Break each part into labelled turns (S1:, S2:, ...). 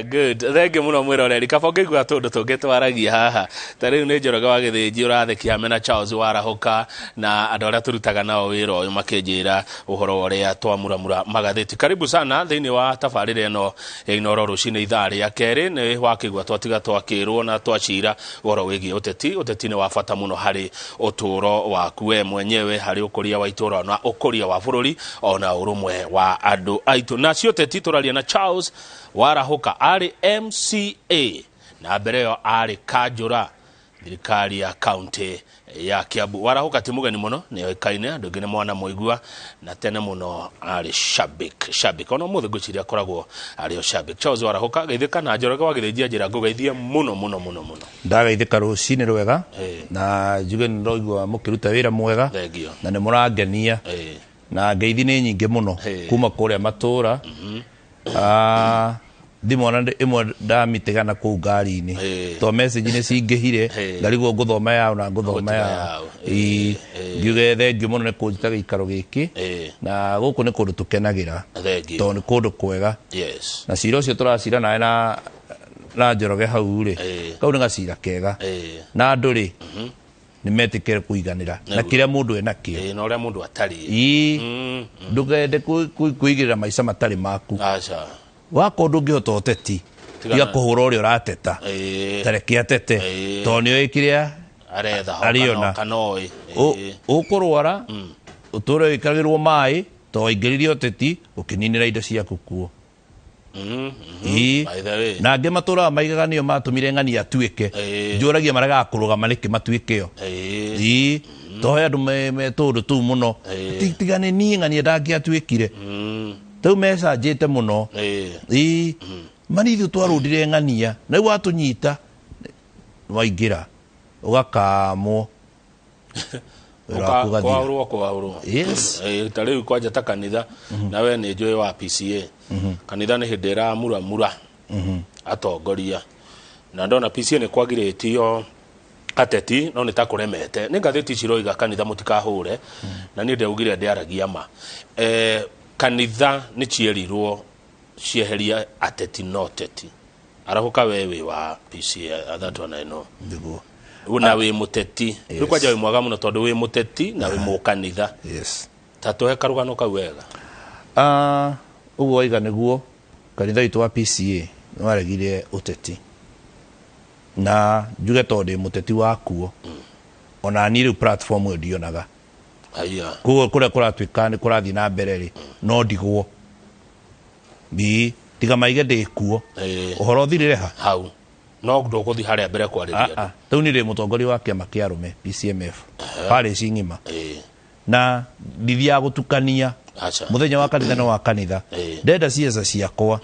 S1: Good. Thengiũ mũno mwĩroreri. Kaba ũngĩigua tũndũ tũngĩ twaragia haha. Ta rĩu nĩ Njoroge wa Gĩthĩnji ũrathekia mena Charles Warahũka na andũ arĩa tũrutaga nao wĩra ũyũ makĩnjĩra ũhoro wa ũrĩa twamuramura magathĩti. Karibu sana thĩinĩ wa tabarĩra ĩno ya Inooro rũcinĩ ithaa rĩa kerĩ. Nĩ wakĩigua twatiga twakĩrwo na twacira ũhoro wĩgiĩ ũteti. Ũteti nĩ wa bata mũno harĩ ũtũũro waku we mwenyewe, harĩ ũkũria wa itũũra na ũkũria wa bũrũri ona ũrũmwe wa andũ aitũ. Nacio ũteti tũraria na Charles Warahũka, arĩ MCA na mbere ĩyo arĩ kanjũra thirikari ya kaunti ya Kiambu. Warahũka ti mũgeni mũno, nĩ oĩkaine, andũ aingĩ nĩ mwana mũigua na tene mũno arĩ shabik shabik, ona ũmũthĩ ngwĩciria akoragwo arĩ o shabik. Charles Warahũka, geithĩka na Njoroge wa Gĩthĩnji anjĩra ngũgeithie mũno mũno mũno mũno.
S2: Ndagaithĩka rũcinĩ rwega.
S1: Na
S2: njuge nĩ ndĩraigua mũkĩruta wĩra mwega.
S1: Thengiũ.
S2: Na nĩ mũrangenia. Na ngeithi nĩ nyingĩ mũno kuma kũrĩa matũra. Ah, thimũ ona ĩmwe ndamĩtiga na kũu ngari-inĩ to message nĩ cingĩhire, ngarigwo ngũthoma yaũ na ngũthoma
S1: Ngũtiga
S2: yaũ.
S1: yaũ.
S2: Ĩĩ, ngiuge thengiũ mũno nĩ kũnjĩta gĩikaro gĩkĩ. Na gũkũ nĩ kũndũ tũkenagĩra
S1: Thengiũ.
S2: tondũ nĩ kũndũ kwega. Na cira ũcio tũracira nawe na Njoroge hau rĩ, kau nĩ gacira kega. Na andũ rĩ, nĩ metĩkĩre kũiganĩra na kĩrĩa mũndũ enakĩo.
S1: Ĩĩ, na ũrĩa mũndũ atariĩ.
S2: Ĩĩ, ndũkende kwĩigĩrĩra maica matarĩ maku.
S1: Aca.
S2: Wakorwo ndũngĩhota ũteti, tiga kũhũra ũrĩa ũrateta. Tareke atete tondũ nĩoĩ kĩrĩa
S1: aretha ho
S2: arĩona.
S1: Kana oĩ.
S2: Ũkũrwara ũtũre wĩkagĩrwo maĩ tondũ waingĩririe ũteti ũkĩninĩra indo ciaku kuo. Ĩĩ.
S1: By the way.
S2: Na angĩ matũraga maigaga nĩo matũmire ng'ani atuĩke. Njũragia maregaga kũrũgama nĩkĩ matuĩke o. Ĩĩ, to he andũ me tũũndũ tũu mũno. Tiga nĩ niĩ ng'ania ndangĩatuĩkire. Rĩu mecanjĩte mũno. Ĩĩ, mani ithuĩ twarũndire ng'ania na rĩu watũnyita waingĩra ũgakamwo wĩra waku ũgathira.
S1: Kwaũrwo kwaũrwo.
S2: Yes.
S1: Ta rĩu kwanja ta kanitha na we nĩ njũĩ wa PCA, kanitha nĩ hĩndĩ ĩramuramura atongoria na ndona PCA nĩ kwagirĩtio ateti no nĩ ta kũremete nĩ ngathĩti ici iroiga kanitha mũtikahũre na niĩ ndaugire ndĩaragia ma. Kanitha nĩ cierirwo cieheria ateti no teti arahũka we wĩ wa PCA, that one I know.
S2: Nĩguo.
S1: Na wĩ mũteti rĩu kwanja wĩ mwega mũno tondũ wĩ mũteti na wĩ mũkanitha. Ta tũhe karũgano kau wega.
S2: Ah, ũguo waiga nĩguo kanitha witũ wa PCA nĩ waregire ũteti na njuge tondũ ndĩ mũteti wakuo ona niĩ rĩu platform ĩyo ndionaga.
S1: Haiya.
S2: Koguo kũrĩa kũratuĩka nĩ kũrathiĩ na mbere rĩ, no ndigwo Ii, tiga maige ndĩ kuo. Ũhoro ũthirĩre ha
S1: hau no ndũgũthiĩ harĩa mbere kwarĩria
S2: Ah, ah. Rĩu niĩ ndĩ mũtongoria wa kĩama kĩa arũme PCMF parish ng'ima. Na ndithiaga gũtukania.
S1: Aca.
S2: Mũthenya wa kanitha nĩ wa kanitha. Ndenda ciaca ciakwa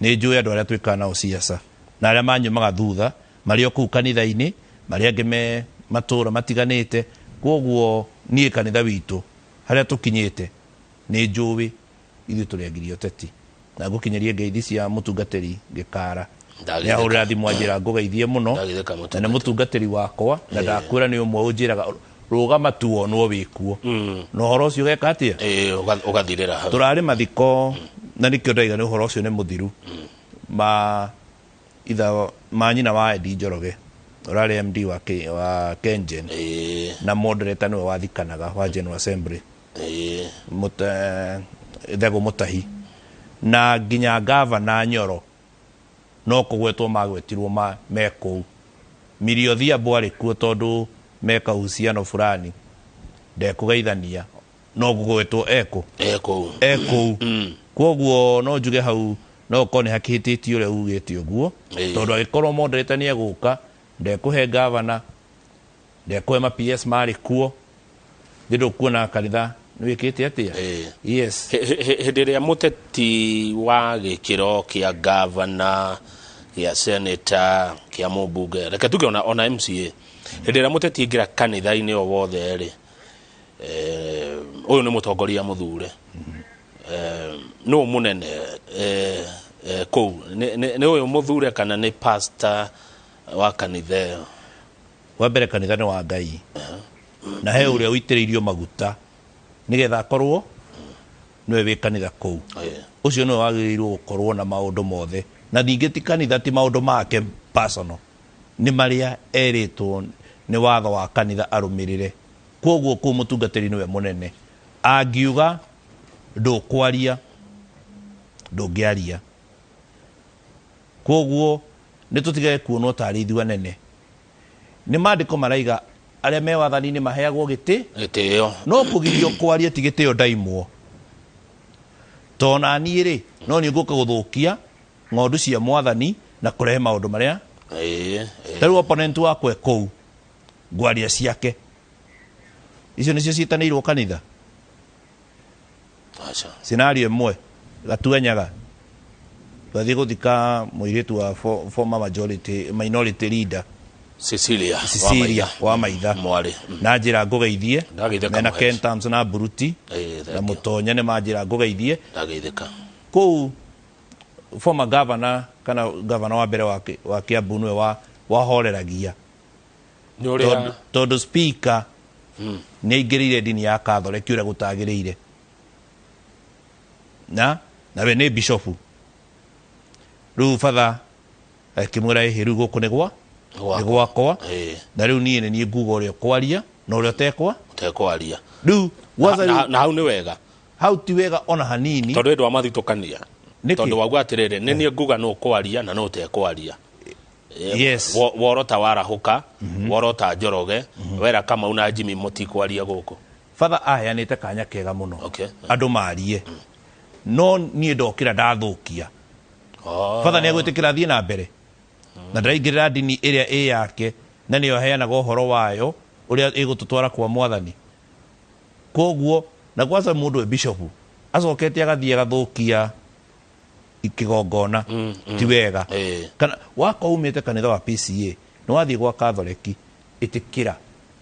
S2: nĩ njũĩ andũ arĩa twĩkaga nao ciaca na arĩa manyumaga thutha marĩ o kũu kanitha-inĩ, marĩa angĩ me matũũra matiganĩte. Kwoguo niĩ kanitha witũ harĩa tũkinyĩte nĩ njũĩ ithuĩ tũrĩ ũteti. Na ngũkinyĩrie ngeithi cia mũtungatĩri Gĩkara.
S1: Ndagĩtheka.
S2: Nĩ ahũrĩra thimũ anjĩra ngũgeithie mũno.
S1: Ndagĩtheka
S2: Na nĩ mũtungatĩri wakwa na ndakwĩra nĩ ũmwe ũnjĩraga rũgama tuonwo wĩkuo. Na ũhoro ũcio ũgeka atĩa?
S1: Ũgathirĩra hau.
S2: Tũrarĩ mathiko na nĩkĩo ndaiga nĩ ũhoro ũcio nĩ mũthiru ma itha ma nyina wa Eddie Njoroge ũrarĩ MD wa Kengen na moderator nĩwe wathikanaga wa General Assembly. Thegũ Mũtahi na nginya gavana Nyoro no kũgwetwo magwetirwo me kũu. Millie Odhiambo arĩ kuo tondũ meka uhusiano fulani ndekũgeithania no kũgwetwo ekũ
S1: E kũu.
S2: E kũu. Kwoguo no njuge hau no ũkorwo nĩ hakĩhĩtĩtio ũrĩa ugĩte ũguo tondũ angĩkorwo moderator nĩ egũka ndekũhe gavana, ndekũhe ma PS marĩ kuo, nĩ ndũkuona kanitha nĩ wĩkĩte atĩa. Yes.
S1: Hĩndĩ ĩrĩa mũteti wa gĩkĩro kĩa gavana, gĩa senator, kĩa mũmbunge, reke tuge ona MCA, hĩndĩ ĩrĩa mũteti aingĩra kanitha-inĩ o wothe rĩ, ũyũ nĩ mũtongoria mũthure, nũ mũnene kũu nĩ ũyũ mũthure kana nĩ pastor wa kanitha ĩyo?
S2: Wa mbere kanitha nĩ wa Ngai na he ũrĩa ũitĩrĩirio maguta nĩgetha akorwo nĩwe wĩ kanitha kũu. Ũcio nĩwe wagĩrĩirwo gũkorwo na maũndũ mothe. Na ningĩ ti kanitha, ti maũndũ make personal, nĩ marĩa erĩtwo nĩ watho wa kanitha arũmĩrĩre. Kwoguo kũu mũtungatĩri nĩwe mũnene, angiuga ndũkwaria ndũngĩaria. Kwoguo nĩ tũtigage kuonwo tarĩ ithuĩ anene. Nĩ maandĩko maraiga arĩa me wathani-inĩ maheagwo gĩtĩ,
S1: Gĩtĩo.
S2: No kũgirio kwaria ti gĩtĩo ndaimwo. To na niĩ rĩ, no niĩ ngũka gũthũkia ng'ondu cia mwathani na kũrehe maũndũ marĩa ta rĩu opponent wakwa e kũu ngwaria ciake icio nĩcio ciĩtanĩirwo kanitha.
S1: Aca.
S2: Scenario ĩmwe gatuanyaga twathiĩ gũthika mũirĩtu wa former majority minority leader
S1: Cecilia.
S2: Cecilia wa Maitha.
S1: Mwarĩ.
S2: Na njĩra ngũgeithie
S1: Ndageithĩka
S2: mena
S1: mũheci.
S2: Ken Tams na Buruti
S1: Ĩĩ,
S2: na
S1: thank you.
S2: Mũtonya nĩ manjĩra ngũgeithie.
S1: Ndageithĩka.
S2: Kũu former governor kana governor wa mbere wa Kiambu nĩwe wahoreragia
S1: Nĩ ũrĩa
S2: tondũ speaker nĩ aingĩrĩire ndini ya Catholic ũrĩa gũtagĩrĩire, na nawe nĩ bishopu. Rĩu batha akĩmwĩra, ĩhĩ, rĩu gũkũ nĩ gwa
S1: Gwakwa.
S2: nĩ gwakwa, na rĩu niĩ nĩ niĩ nguga ũrĩa ũkwaria na ũrĩa ũtekwa.
S1: Ũtekwaria.
S2: Rĩu gwaza rĩu
S1: Na hau nĩ wega.
S2: Hau ti wega ona hanini.
S1: Tondũ ĩndũ amathitũkania.
S2: Nĩkĩ?
S1: Tondũ wauga atĩrĩrĩ, nĩ niĩ nguga nũ ũkwaria na nũ ũtekwaria.
S2: Yes.
S1: Worota warahũka, worota Njoroge, wera Kamau na Jimmy mũtikwaria gũkũ.
S2: Batha aheanĩte kanya kega mũno
S1: Okay.
S2: andũ marie, no niĩ ndokĩra ndathũkia.
S1: Oh.
S2: Batha nĩ egwĩtĩkĩra thiĩ na mbere na ndĩraingĩrĩra ndini ĩrĩa ĩ yake na nĩyo aheanaga ũhoro wayo ũrĩa ĩgũtũtwara kwa mwathani. Koguo na kwanza mũndũ e bishopu acokete agathiĩ agathũkia kĩgongona, ti wega. Kana wakwa umĩte kanitha wa PCA nĩ wathiĩ gwa Katholeki, ĩtĩkĩra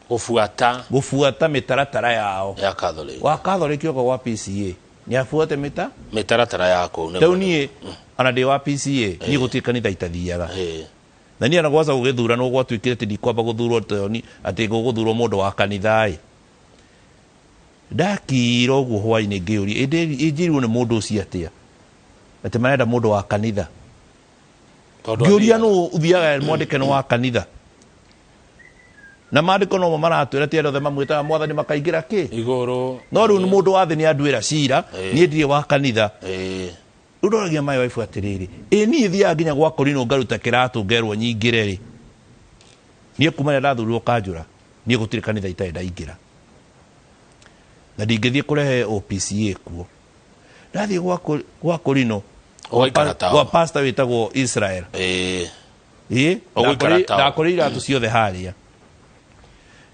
S1: Gũbuata
S2: gũbuata mĩtaratara yao.
S1: Ya Catholic.
S2: Wa Katholeki oka gwa PCA nĩ abuate mĩta
S1: Mĩtaratara ya kũu.
S2: Rĩu niĩ ona ndĩ wa PCA, niĩ gũtirĩ kanitha itathiaga. Na niĩ ona gwaca gũgĩthuranwo gwatuĩkire atĩ ndikwamba gũthurwo toni atĩ gũgũthurwo mũndũ wa kanitha ĩ, ndakira ũguo hwainĩ ngĩyũria, ĩndĩ ĩnjĩrirwo nĩ mũndũ ũcio atĩa atĩ marenda mũndũ wa kanitha?
S1: Tondũ
S2: Ngĩũria
S1: athiaga.
S2: nũ ũthiaga mwandĩke nĩ wa kanitha, na maandĩko nomo maratwĩra ti andũ othe mamwĩtaga mwathani makaingĩra kĩ?
S1: Igũrũ.
S2: No rĩu nĩ mũndũ wa thĩ nĩ anduĩra cira, niĩ ndirĩ wa kanitha. Rĩu ndoragia my wife atĩrĩrĩ, ĩ niĩ thiaga nginya gwa Korino ngaruta kĩratũ ngerwo nyingĩre rĩ, niĩ kuma rĩrĩa ndathurirwo kanjũra, niĩ gũtirĩ kanitha itarĩ ndaingĩra, na ndingĩthiĩ kũrehe OPCA kuo. Ndathiĩ gwa Korino
S1: Ũgaikara tao.
S2: Gwa pastor wĩtagwo Israel. Ĩ.
S1: Ũgũikara tao.
S2: Ndakorire iratũ ciothe harĩa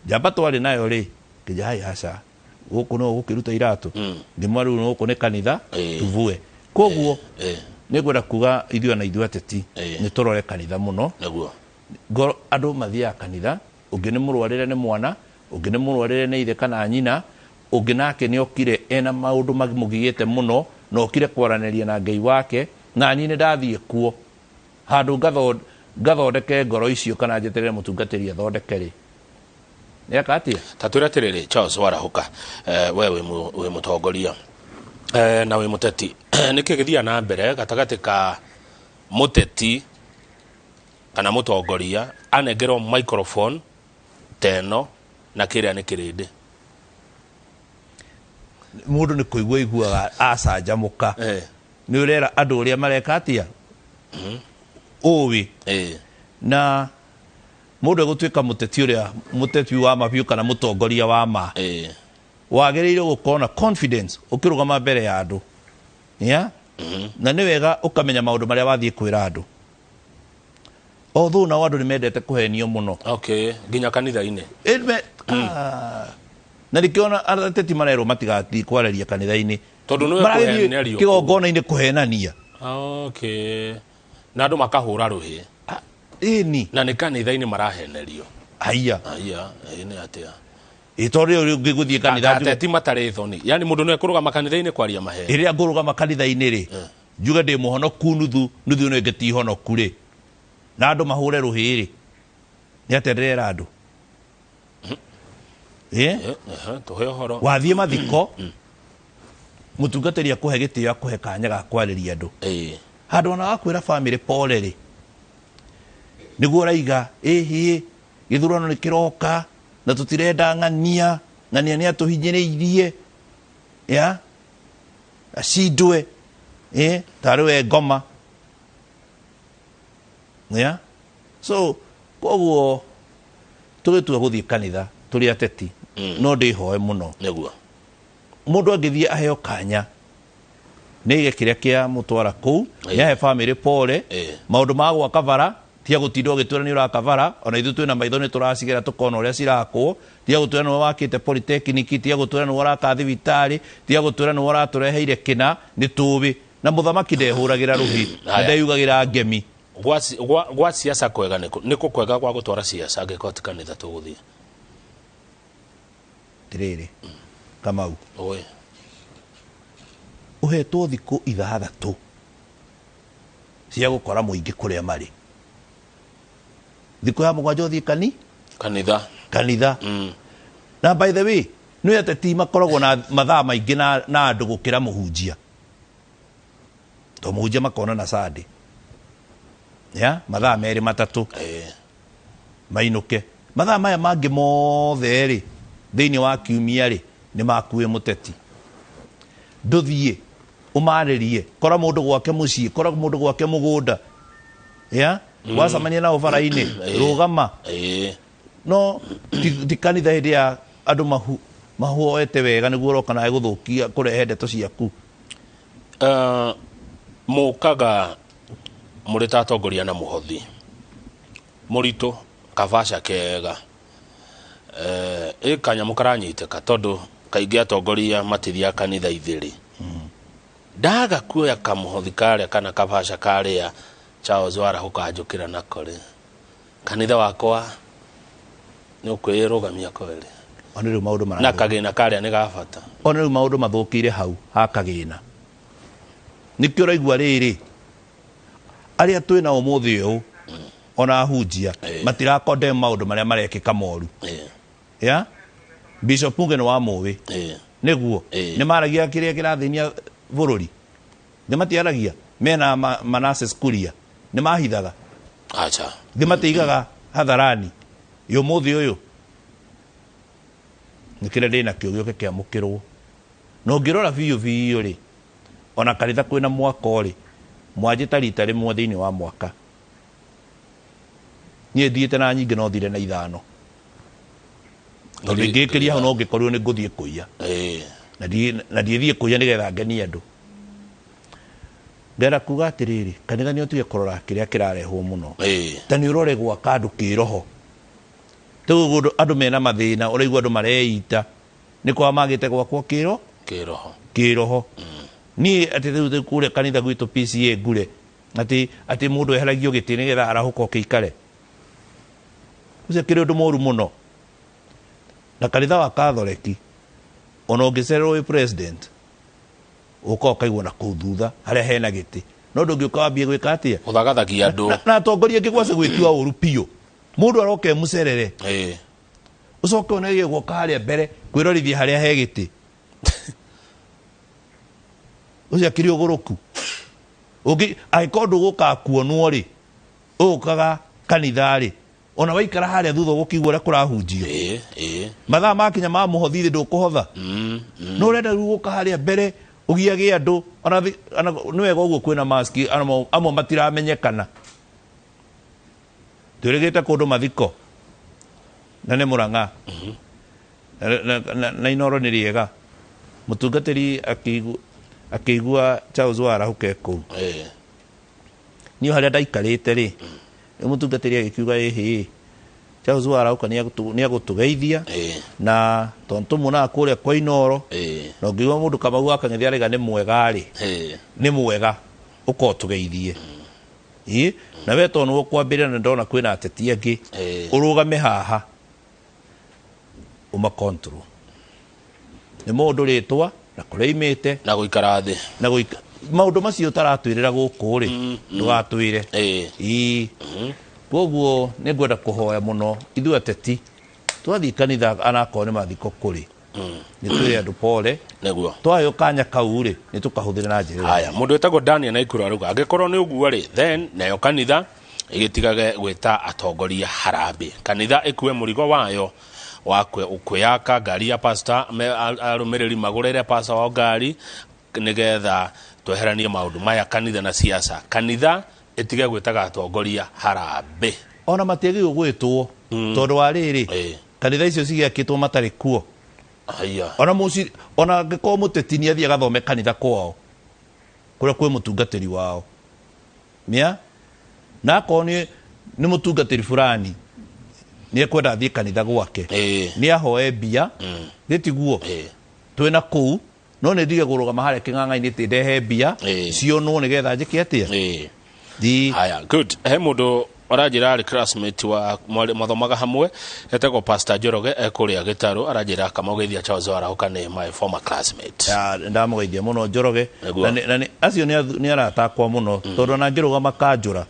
S2: njamba twarĩ nayo rĩ, ngĩnja hai, aca, gũkũ no gũkĩruta iratũ, ngĩmwa rĩu gũkũ nĩ kanitha, tuvue. Koguo nĩ ngwenda kuga ithuĩ ona ithuĩ ateti nĩ tũrore kanitha mũno.
S1: Nĩguo.
S2: Ngoro andũ mathiaga kanitha, ũngĩ nĩ mũrwarĩre nĩ mwana, ũngĩ nĩ mũrwarĩre nĩ ithe kana nyina, ũngĩ nake nĩ okire ena maũndũ mamũgiĩte mũno na okire kwaranĩria na Ngai wake. Na niĩ nĩ ndathiĩ kuo handũ ngathondeke ngoro icio kana njeterere mũtungatĩri athondeke rĩ, nĩeka atĩa?
S1: Ta twĩre atĩrĩrĩ, Charles Warahũka, we wĩ mũtongoria na wĩ mũteti, nĩkĩ gĩthiaga na mbere gatagatĩ ka mũteti kana mũtongoria anengerwo microphone ta ĩno na kĩrĩa nĩ kĩrĩndĩ?
S2: Mũndũ nĩ kũigua iguaga acanjamũka. Nĩ ũrera andũ ũrĩa mareka atĩa ũĩ. Na mũndũ egũtuĩka mũteti ũrĩa mũteti wa mabiũ kana mũtongoria wa ma, wagĩrĩire gũkorwo na confidence ũkĩrũgama mbere ya andũ ya na nĩ wega ũkamenya maũndũ marĩa wathiĩ kwĩra andũ, although nao andũ nĩ mendete kũhenio mũno.
S1: Okay, nginya kanitha-inĩ.
S2: Na nĩkĩo ateti marerwo matigathiĩ kwarĩria kanitha-inĩ.
S1: Tondũ nĩwe
S2: Maragĩthiĩ
S1: kũhenerio kũu.
S2: Kĩgongona-inĩ kũhenania.
S1: Okay, na andũ makahũra rũhĩ.
S2: Ah, ĩni.
S1: Na nĩ kanitha-inĩ marahenerio.
S2: Haiya.
S1: Aya, ĩ nĩ atĩa?
S2: Ĩ tondũ rĩu ngĩgũthiĩ kanitha njuge
S1: Ateti matarĩ thoni, yani mũndũ nĩ ekũrũgama kanitha-inĩ kwaria maheni.
S2: Rĩrĩa ngũrũgama kanitha-inĩ rĩ, njuge ndĩ mũhonoku nuthu nuthu, ĩno ĩngĩ ti honoku rĩ, na andũ mahũre rũhĩ rĩ, nĩ atĩa ndĩrera andũ? Ĩ?
S1: Ehe, tũhe ũhoro.
S2: Wathiĩ mathiko, mũtungatĩri akũhe gĩtĩo, akũhe kanya ga kwarĩria andũ. Handũ ona wa kwĩra bamĩrĩ pole rĩ, nĩguo ũraiga ĩhĩ gĩthurano nĩ kĩroka na tũtirenda ng'ania, ng'ania nĩ atũhinyĩrĩirie ya acindwe tarĩ we ngoma ya. So koguo tũgĩtua gũthiĩ kanitha tũrĩ ateti, no ndĩhoe mũno
S1: nĩguo
S2: mũndũ angĩthiĩ aheo kanya nĩ aige kĩrĩa kĩa mũtwara kũu, nĩ ahe bamĩrĩ pole. Maũndũ ma gwaka bara tiga gũtinda ũgĩtwĩra nĩ ũraka bara, ona ithuĩ twĩna maitho nĩ tũracigera tũkona ũrĩa cirakwo. Tiga gũtwĩra nĩwe wakĩte polytechnic, tiga gũtwĩra nĩwe ũraka thibitarĩ, tiga gũtwĩra nĩwe ũratũreheire kĩna, nĩ tũĩ. Na mũthamaki ndehũragĩra rũhi na
S1: Haya.
S2: ndeyugagĩra ngemi.
S1: Gwa siasa kwega nĩkũ kwega gwa gũtwara siasa angĩkorwo ti kanitha tũgũthiĩ?
S2: Atĩrĩrĩ Kamau,
S1: Oi.
S2: Ũhetwo thikũ 6 cia gũkora mũingĩ kũrĩa marĩ. Thikũ ya 7 ũthiĩ
S1: kanitha.
S2: Kanitha. Na by the way, nĩ ateti makoragwo na mathaa maingĩ na andũ gũkĩra mũhunjia. To mũhunjia makona na Sunday. Ya, mathaa 2 3. Mainũke. Mathaa maya mangĩ mothe rĩ, thĩinĩ wa kiumia rĩ, nĩ makuĩ mũteti. Ndũthiĩ, ũmarĩrie, kora mũndũ gwake mũciĩ, kora mũndũ gwake mũgũnda. Ya? Wacemania nao bara-inĩ, rũgama. No ti kanitha hĩndĩ ya andũ mahuoete wega nĩguo ũroka nawe gũthũkia kũrehe ndeto ciaku.
S1: Mũkaga mũrĩ ta atongoria na mũhothi mũritũ kabaca kega. Ĩ kanyamũ karanyitĩka tondũ kaingĩ atongoria matithiaga kanitha ithĩrĩ. Ndaga kuoya kamũhothi karĩa kana kabaca karĩa Charles warahũka njũkĩra nako rĩ, kanitha wakwa nĩ ũkwĩrũgamia kweli.
S2: Ona rĩu maũndũ
S1: Na
S2: marathũka.
S1: kagĩna karĩa nĩ ga bata.
S2: Ona rĩu maũndũ mathũkĩire hau ha kagĩna. Nĩkĩo ũraigua rĩrĩ, arĩa twĩna ũmũthĩ ũyũ, ona ahunjia, matirakondem maũndũ marĩa marekĩka moru. Ya? Bishop Muge nĩ wa mũĩ. Nĩguo. Nĩ maragia kĩrĩa kĩrathĩnia bũrũri. Nĩ matiaragia. Mena Manasseh Kuria. Nĩ mahithaga.
S1: Acha.
S2: Nĩ matiigaga hadharani. Ũmũthĩ ũyũ. Nĩ kĩrĩa ndĩnakĩo gĩũke kĩamũkĩrwo. Na ũngĩrora biũ biũ rĩ, ona kanitha kwĩna mwako rĩ, mwanjĩta rita rĩmwe thĩinĩ wa mwaka. Niĩ thiĩte na nyingĩ no thire na 5. Tondũ ingĩkĩria hau no ngĩkorirwo nĩ ngũthiĩ kũiya. Na ndiĩthiĩ kũiya nĩgetha ngenie andũ. Ndĩrenda kuga atĩrĩrĩ, kanitha nĩ ũtige kũrora kĩrĩa kĩrarehwo mũno. Ta nĩ ũrore gwaka andũ kĩroho. Rĩu andũ mena mathĩna, ũraigua andũ mareita. Nĩ kwa magĩte gwakwo kĩro?
S1: Kĩroho.
S2: Kĩroho. Niĩ atĩ rĩu kũrĩa kanitha gwitũ PCA ngure, atĩ mũndũ eheragio gĩtĩ nĩgetha arahũka ũkĩikare. Ũcio kĩrĩ ũndũ mũru mũno. Na kanitha wa Katholeki, ona ũngĩcererwo wĩ president, ũka ũkaigwo na kũu thutha harĩa hena gĩtĩ. No ndũngĩũka wambie gwĩka atĩa?
S1: Gũthagathagia andũ.
S2: Na atongoria angĩ gwaca gwĩtua ũru biũ. Mũndũ aroka emũcerere. Ũcoke one gĩgũka harĩa mbere kwĩrorithia harĩa he gĩtĩ. Ũcio akĩrĩ ũgũrũku. Angĩkorwo ndũgũka kuonwo rĩ, ũgũkaga kanitha rĩ, ona waikara harĩa thutha ũgũkĩigua ũrĩa kũrahunjio. Mathaa makinya ma mũhothi rĩ, ndũkũhotha. No ũrenda rĩu gũka harĩa mbere ũgiage andũ, ona nĩ wega ũguo kwĩna mask, amwe matiramenyekana. Twĩrĩgĩte kũndũ mathiko na nĩ Mũrang'a. Na Inoro nĩ rĩega. Mũtungatĩri akĩigua Charles warahũke kũu. Niĩ harĩa ndaikarĩte rĩ, mũtungatĩri agĩkiuga ĩhĩ, Charles warahũka nĩ agũtũgeithia. Na tondũ tũmuonaga kũrĩa kwa Inoro, na ũngĩigua mũndũ Kamau wa Kang'ethe arauga nĩ mwega rĩ, nĩ mwega, ũka ũtũgeithie. Na we tondũ nĩwe ũkwambĩrĩria na ndona kwĩna ateti angĩ, ũrũgame haha, ũma control. Nĩ mũndũ rĩtwa, na kũrĩa imĩte,
S1: Na gũikara thĩ.
S2: Na maũndũ macio ũtaratwĩrĩra gũkũ rĩ, ndũgatwĩre. Koguo nĩ ngwenda kũhoya mũno ithuĩ ateti, twathiĩ kanitha anakorwo nĩ mathiko kũrĩ. Nĩ twĩre andũ pole.
S1: Nĩguo.
S2: Twaheo kanya kau rĩ, nĩ tũkahũthĩre na njĩra ĩrĩa.
S1: Haya, mũndũ wĩtagwo Daniel Naikuru arauga angĩkorwo nĩ ũguo rĩ, then nayo kanitha ĩgĩtigage gwĩta atongoria harambĩ. Kanitha ĩkue mũrigo wayo wa kwĩyaka ngari ya pastor, arũmĩrĩri magũrĩre pastor wao ngari nĩgetha tweheranie maũndũ maya kanitha na siasa. Kanitha ĩtige gwĩtaga atongoria harambĩ.
S2: Ona matiagĩrĩirwo gwĩtwo tondũ wa rĩrĩ, kanitha icio cigĩakĩtwo matarĩ kuo.
S1: Haya.
S2: Ona mũci, ona angĩkorwo mũteti nĩ athiĩ agathome kanitha kwao kũrĩa kwĩ mũtungatĩri wao, mĩa na akorwo nĩ mũtungatĩri fulani nĩ ekwenda athiĩ kanitha gwake, nĩ ahoe mbia, nĩ tiguo twĩna kũu, no nĩ ndige kũrũgama harĩa kĩng'ang'a-inĩ tĩ ndehe mbia cionwo nĩgetha njĩke atĩa.
S1: Haya, good. He mũndũ aranjĩra arĩ classmate wa mathomaga hamwe, etagwo Pastor Njoroge, ekũrĩa Gĩtarũ, aranjĩra kamũgeithia Charles Warahũka nĩ my former classmate.
S2: Ndamũgeithia mũno Njoroge. Na acio nĩ arata akwa mũno, tondũ ona ngĩrũgama kanjũra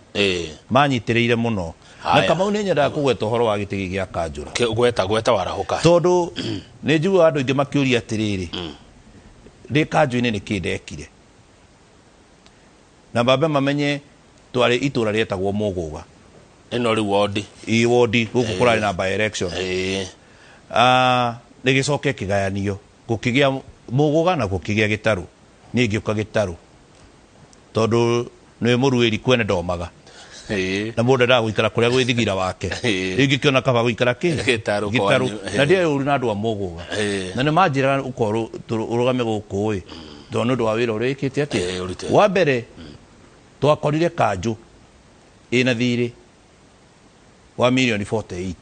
S2: manyitĩrĩire mũno. Na Kamau nĩ nyendaga kũgweta ũhoro wa gĩtĩ gĩa kanjũra.
S1: Gweta Warahũka.
S2: Tondũ nĩ njiguaga andũ aingĩ makĩũria atĩrĩrĩ, ndĩ kanjũ-inĩ nĩ kĩ ndekire? Na mbambe mamenye twarĩ itũra rĩetagwo Mũgũga.
S1: Ĩno rĩu wondi.
S2: Ĩ wondi, gũkũ kũrarĩ na by election. Rĩgĩcoka ĩkĩgayanio, gũkĩgĩa Mũgũga na gũkĩgĩa Gĩtarũ. Niĩ ngĩũka Gĩtarũ. Tondũ nĩ mũruĩri kwene ndomaga. Na mũndũ endaga gũikara kũrĩa gwĩ thigira wake. Rĩu ngĩkĩona kaba gũikara kĩ?
S1: Gĩtarũ
S2: Gĩtarũ.
S1: kwanyu.
S2: Na ndiarĩ ũru na andũ a Mũgũga. Na nĩ manjĩraga ũkorwo ũrũgame gũkũ ĩ, tondũ nĩ ũndũ wa wĩra ũrĩa wĩkĩte atĩa?
S1: Ũrutĩte.
S2: Wa mbere, twakorire kanjũ ĩna thirĩ wa mirioni 48.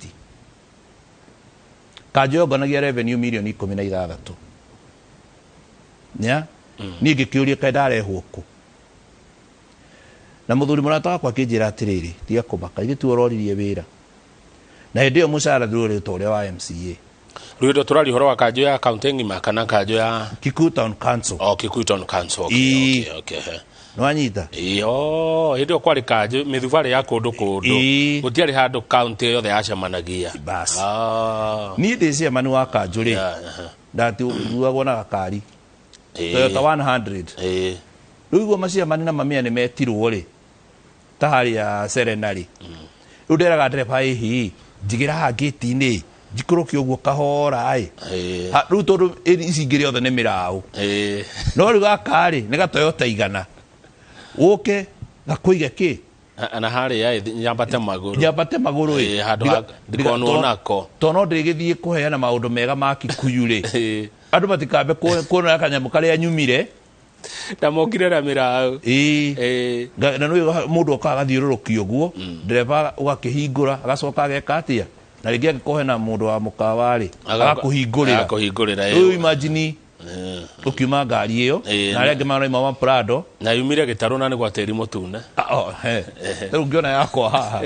S2: Kanjũ yonganagia revenue mirioni 16. Nya? Niĩ ngĩkĩũria kaĩ ndarehwo kũ? Na mũthuri mũrata wakwa akĩnjĩra atĩrĩrĩ, tiga kũmaka, ithuĩ tiwe ũroririe wĩra. Na hĩndĩ ĩyo mũcara ndũrĩ ta ũrĩa wa MCA.
S1: Rwĩndo tũraria ũhoro wa kanjũ ya county ng'ima kana kanjũ ya
S2: Kikuyu Town Council.
S1: Oh, Kikuyu Town Council. Okay, okay, okay.
S2: Nĩwanyita?
S1: Ĩĩ, oh, hĩndĩ ĩyo kwarĩ kanjũ mĩthubarĩ ya kũndũ kũndũ. Gũtiarĩ handũ county yothe yacemanagia.
S2: Bas. Niĩ ndĩ chairman wa kanjũ rĩ, ndatuagwo na gakari. Toyota 100. Rĩu igua maciamani na mamia nĩ metirwo rĩ, ta harĩa Serena rĩ. Rĩu nderaga ndereba ĩhi, njigĩra haha gate-inĩ, njikũrũke ũguo kahora ĩ. Rĩu tondũ ici ingĩ rĩothe nĩ mĩraũ. No rĩu gaka rĩ, nĩ ga Toyota 100. Ũke gakũige kĩ?
S1: Na harĩa ĩ, nyambate magũrũ.
S2: Nyambate magũrũ ĩ.
S1: Handũ ha ndikonwo nako.
S2: Tondũ no ndĩgĩthiĩ kũheana maũndũ mega ma Kikuyu rĩ. Andũ matikambe kuona kanyamũ karĩa nyumire.
S1: Na mokire na mĩraũ.
S2: Na nĩ mũndũ okaga agathiũrũrũkia ũguo, ndereba ũgakĩhingũra, agacoka ageka atĩa? Na rĩngĩ angĩkorwo hena mũndũ wa mũkawa rĩ, agakũhingũrĩra.
S1: Agakũhingũrĩra,
S2: Rĩu imagine ũkiuma ngari ĩyo, na arĩa angĩ marauma wa Prado.
S1: Na yumire Gĩtarũ na nĩ gwa tĩri mũtune.
S2: Oh, he. Rĩu ngĩona yakwa haha.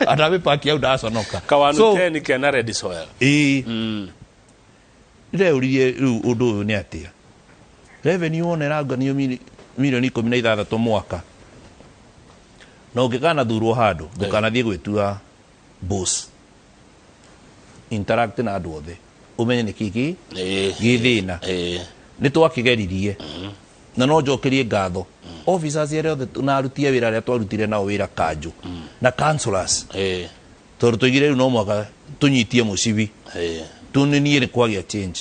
S2: Andamĩpaki hau ndaconoka.
S1: Kawanu
S2: So,
S1: ten kena red soil.
S2: Ndĩreũririe rĩu ũndũ ũyũ nĩ atĩa? Revenue wona ĩranganio mirioni 16 mwaka. Na ũngĩkanathurwo handũ, ndũkanathiĩ gwĩtua boss. Interact na andũ othe. Ũmenye nĩ kĩ gĩ thĩna. Nĩ twakĩgeririe. Na no njokerie ngatho. Officers arĩa othe na aruti a wĩra arĩa twarutire nao wĩra kanjũ. Na councillors. Tondũ tũigire rĩu no mwaka tũnyitie mũcibi. Tũninie nĩ kwagĩa change.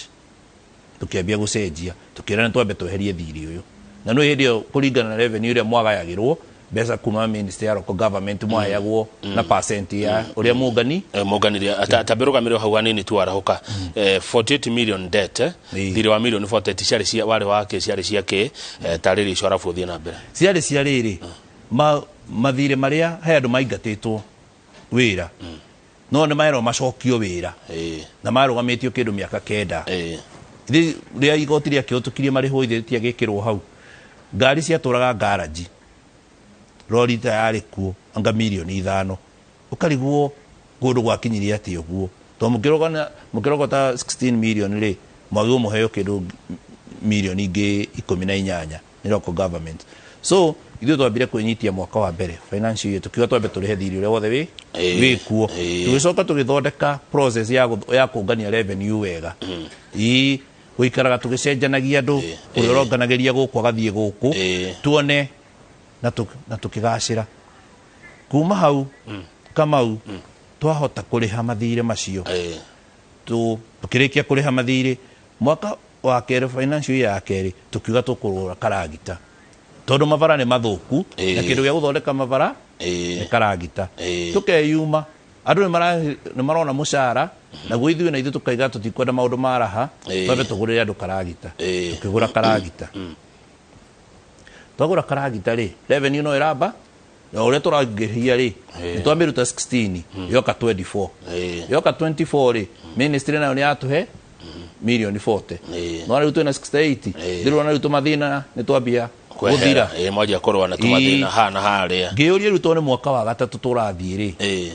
S2: Tũkĩambia gũcenjia. Tũkĩra nĩ twambe tweherie thirĩ ũyũ. Na nĩ hĩndĩ ĩyo kũringana na revenue ĩrĩa mwagayagĩrwo, mbeca kuma Ministry ya Local Government mwaheagwo na percent ya ũrĩa mũngani.
S1: Mũnganirie, ata mbĩrũgamĩrĩro hau hanini tu warahũka. 48 million debt, Thirĩ wa million 48 ciarĩ cia, warĩ wa kĩ, ciarĩ cia kĩ, tarĩria icio arabu ũthiĩ na mbere.
S2: Ciarĩ cia rĩrĩ, mathirĩ marĩa he andũ maingatĩtwo wĩra. No nĩ maerwo macokio wĩra. Na marũgamĩtio kĩndũ mĩaka 9. Ithe rĩa igoti rĩakĩhĩtũkirie marĩhwo ithe rĩtiagĩkĩrwo hau. Ngari ciatũraga garage. Rori ta yarĩ kuo anga mirioni 5. Ũkarigwo kũndũ gwakinyirie atĩa ũguo. Tondũ mũkĩrogota 16 million rĩ, mwagĩrĩirwo mũheo kĩndũ mirioni ingĩ 18 nĩ local government. So Ithuĩ twambire kwĩnyitia mwaka wa mbere, financial year, tukiuga twambe tũrĩhe thirĩ ũrĩa wothe wĩ wĩkuo. Tũgĩcoka tũgĩthondeka process ya kũngania revenue wega. Ĩĩ, gũikaraga tũgĩcenjanagia andũ, ũrĩa ũronganagĩria gũkũ agathiĩ gũkũ, tuone na tũkĩgacĩra kuma hau. Kamau, twahota kũrĩha mathirĩ macio, tũkĩrĩkia kũrĩha mathirĩ mwaka wa kerĩ, financial year ya kerĩ, tũkiuga tũkũgũra karagita tondũ mabara nĩ mathũku, na kĩndũ gĩa gũthondeka mabara nĩ karagita. Tũkeyuma andũ nĩ marona mũcara naguo, ithuĩ na ithuĩ tũkaiga tũtikwenda maũndũ ma raha, twambe tũgũrĩre andũ karagita. Tũkĩgũra karagita. Twagũra karagita rĩ, revenue no ĩramba na ũrĩa tũrangĩhia rĩ, nĩ twamĩruta 16 yoka 24. Yoka 24 rĩ, ministry nayo nĩ yatũhe milioni 40. No rĩu twĩna 68. Ndĩrona rĩu tũmathĩna nĩ twambia gũthira.
S1: Mwanjia kũrũa na tũmathĩna haha na harĩa.
S2: Ngĩyũria rĩu, tondũ nĩ mwaka wa gatatũ tũrathiĩ rĩ,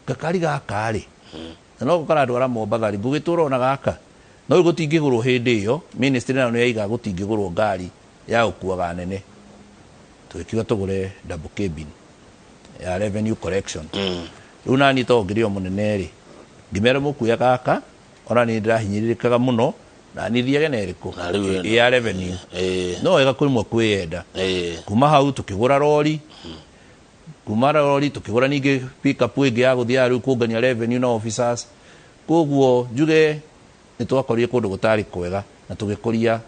S2: gakari gaka rĩ, na no karandwara Mombatha rĩ, ngũgĩtũra ona gaka? No rĩu gũtingĩgũrwo hĩndĩ ĩyo, ministry nayo nĩ yaiga gũtingĩgũrwo ngari ya gũkuaga nene. Tũgĩkiuga tũgũre double cabin ya revenue collection. Rĩu naniĩ to ngĩrĩ o mũnene rĩ, ngĩmera mũkuoya gaka, ona niĩ ndĩrahinyĩrĩrĩkaga mũno na niĩ thiage na ĩrĩkũ?
S1: Na rĩu
S2: Ĩ ya revenue. No wega kũrĩmwe kwĩyenda. Kuma hau tũkĩgũra rori. Kuma rori tũkĩgũra ningĩ pickup ĩngĩ ya gũthiaga rĩu kũngania revenue na officers. Koguo njuge nĩ twakorire kũndũ gũtarĩ kwega na tũgĩkũria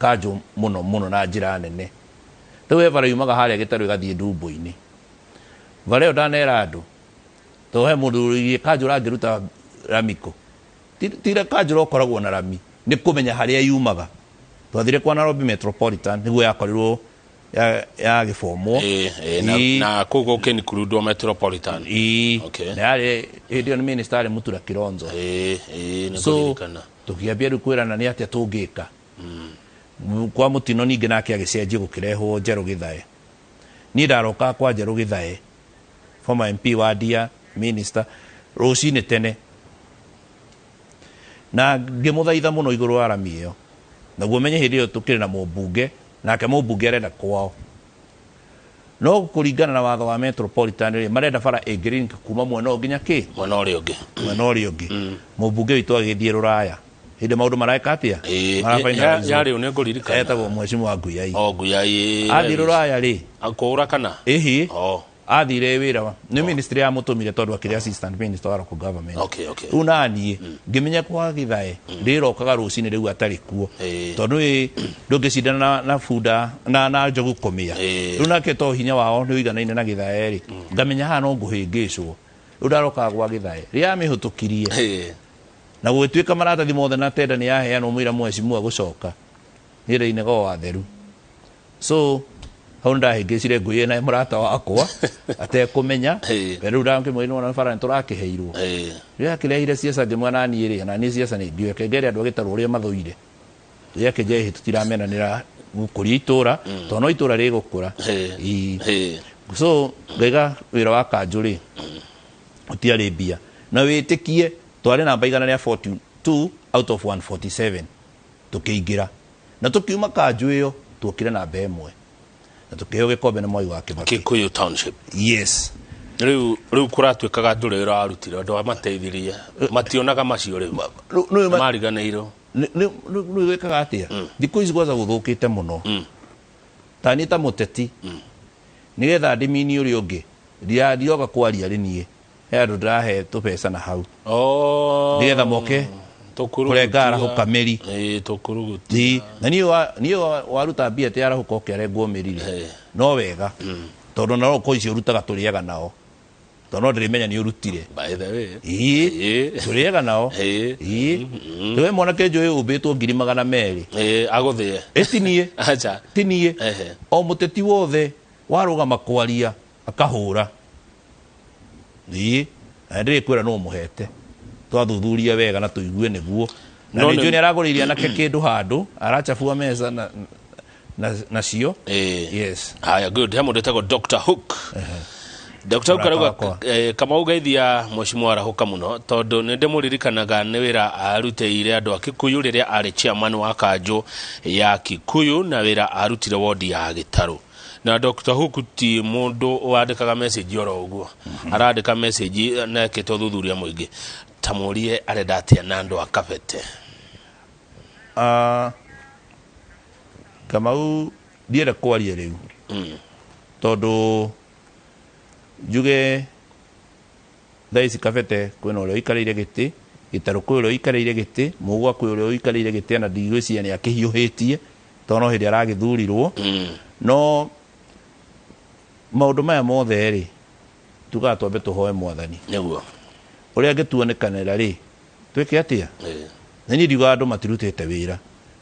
S2: kanjũ mũno mũno na njĩra nene. Rĩu he bara yumaga harĩa Gĩtarũ ĩgathiĩ Ndumbo-inĩ. Bara ĩyo ndanera andũ, tondũ he mũndũ ũrĩirie kanjũ ũrangĩruta rami kũ? Tira kanjũ ũkoragwo na rami, nĩ kũmenya harĩa yumaga. Twathire kwa Nairobi Metropolitan nĩguo yakorirwo yagĩbomwo.
S1: Ĩĩ, na kũu gũkĩnikurudwo Metropolitan.
S2: Ĩĩ. Na yarĩ hĩndĩ ĩyo nĩ minister arĩ Mutura Kilonzo.
S1: Ĩĩ, nĩ
S2: So
S1: ngũririkana.
S2: Tũkĩambia rĩu kwĩrana nĩ atĩa tũngĩka kwa mũtino. Ningĩ nake agĩcenjio, gũkĩrehwo Njerũ Gĩthae. Niĩ ndarokaga kwa Njerũ Gĩthae, former MP wa Ndia, minister, rũcinĩ tene, na ngĩmũthaitha mũno igũrũ wa rami ĩyo. Naguo menye hĩndĩ ĩyo tũkĩrĩ na mũmbunge, nake mũmbunge arenda kwao, no kũringana na watho wa Metropolitan rĩ, marenda bara ĩngĩlink kuma mwena ũyũ nginya kĩ?
S1: Mwena ũrĩa ũngĩ.
S2: Mwena ũrĩa ũngĩ. Mũmbunge witũ agĩthiĩ rũraya hĩndĩ maũndũ mareka atĩa? Mara-finalize.
S1: Yarĩ nĩ ngũririkana.
S2: Etagwo Mheshimiwa Nguyai.
S1: O Nguyai.
S2: Athiĩ rũraya rĩ,
S1: kũũra kana?
S2: Ĩhi.
S1: O.
S2: Athire wĩra nĩ ministry yamũtũmire tondũ akĩrĩ assistant minister wa local government.
S1: Okay.
S2: Rĩu naniĩ ngĩmenya kwa Gĩthae rĩrokaga rũcinĩ rĩu atarĩ kuo, tondũ ĩ ndũngĩcindana na bunda na njogu kũmĩa. Rĩu nake to hinya wao nĩ ũiganaine na Gĩthae rĩ, ngamenya haha no ngũhĩngĩcwo. Rĩu ndarokaga gwa Gĩthae rĩrĩa amĩhũtũkirie, na gũgĩtuĩka maratathi mothe na tenda nĩ yaheanwo mũira mheshimiwa gũcoka niĩ ndainaga o watheru. So hau nĩndahĩngĩcire ngũiye na mũrata wakwa atekũmenya. Rĩu ndakĩmwĩra nĩwona bara nĩtũrakĩheirwo. Rĩrĩa akĩrehire ciaca, ngĩmwĩra naniĩ rĩ, na niĩ ciaca nĩ ngĩoe kengere andũ a Gĩtarũ ũrĩa mathũire. Rĩrĩa akĩnjĩra tũtiramenanĩra gũkũria itũra, tondũ no itũra rĩgũkũra. Ĩĩ. So ngaiga wĩra wa kanjũ rĩ, ũtiarĩ mbia, na wĩtĩkie twarĩ namba 142 out of 147. Tũkĩingĩra na tũkiuma kanjũ ĩyo, tuokire namba 1 na tũkĩheo gĩkombe nĩ Mwai wa Kĩbakĩ.
S1: Kikuyu Township.
S2: Yes.
S1: Rĩu kũratuĩkaga ndũrĩ wĩra warutire, andũ amateithirie mationaga macio rĩu. Mariganĩirwo.
S2: Nĩ gwĩkaga atĩa thikũ ici kwanza gũthũkĩte mũno. Ta niĩ ta mũteti, nĩgetha ndĩmini ũrĩa ũngĩ ndioga kwaria rĩ, niĩ he andũ ndĩrahe tũbeca na hau nĩgetha moke kũrenga arahũka mĩri.
S1: Ĩĩ, tũkũrugutia.
S2: Ĩĩ, na niĩ waruta mbia ti arahũka ũkĩarengwo mĩri rĩ, no wega tondũ na no icio ũrutaga tũrĩaga nao, tondũ no ndĩrĩmenya nĩ ũrutire.
S1: By the way.
S2: Ĩĩ. Tũrĩaga nao. Ĩĩ, we mwanake njũĩ ũmbĩtwo 200,000.
S1: Ĩĩ, agũthĩe.
S2: Ĩ ti niĩ.
S1: Acha.
S2: Ti niĩ. O mũteti wothe warũgama kwaria akahũra, ĩĩ, na ndĩrĩ kwĩra no mũhete twathuthuria wega na tũigue nĩguo na
S1: No
S2: nĩ njũĩ nĩ aragũrĩire anake kĩndũ handũ arachabua meza nacio. Yes.
S1: Haya, good. He mũndũ wĩtagwo Dr. Hook. Dr. Hook
S2: Mũrata
S1: arauga
S2: wakwa.
S1: Kamau, geithia mheshimiwa arahũka mũno tondũ nĩ ndĩmũririkanaga nĩ wĩra arutĩire andũ a Kikuyu rĩrĩa arĩ chairman wa kanjũ ya Kikuyu na wĩra arutire wodi ya Gĩtarũ. Na Dr. Hook ti mũndũ wandĩkaga message oro ũguo, arandĩka message na ekĩte ũthuthuria mũingĩ. Ta mũrie arenda atĩa na andũ a Kabete.
S2: Kamau ndienda kwaria rĩu tondũ njuge thaa ici Kabete kwĩna ũrĩa ũikarĩire gĩtĩ, Gĩtarũ kwĩ ũrĩa ũikarĩire gĩtĩ, Mũgwa kwĩ ũrĩa ũikarĩire gĩtĩ, ona ndigwĩciria nĩ akĩhiũhĩtie tondũ no hĩndĩ aragĩthurirwo. No maũndũ maya mothe rĩ, tugaga twambe tũhoe Mwathani
S1: nĩguo
S2: ũrĩa angĩtuonekanĩra rĩ, twĩke atĩa? Na niĩ ndiugaga andũ matirutĩte wĩra.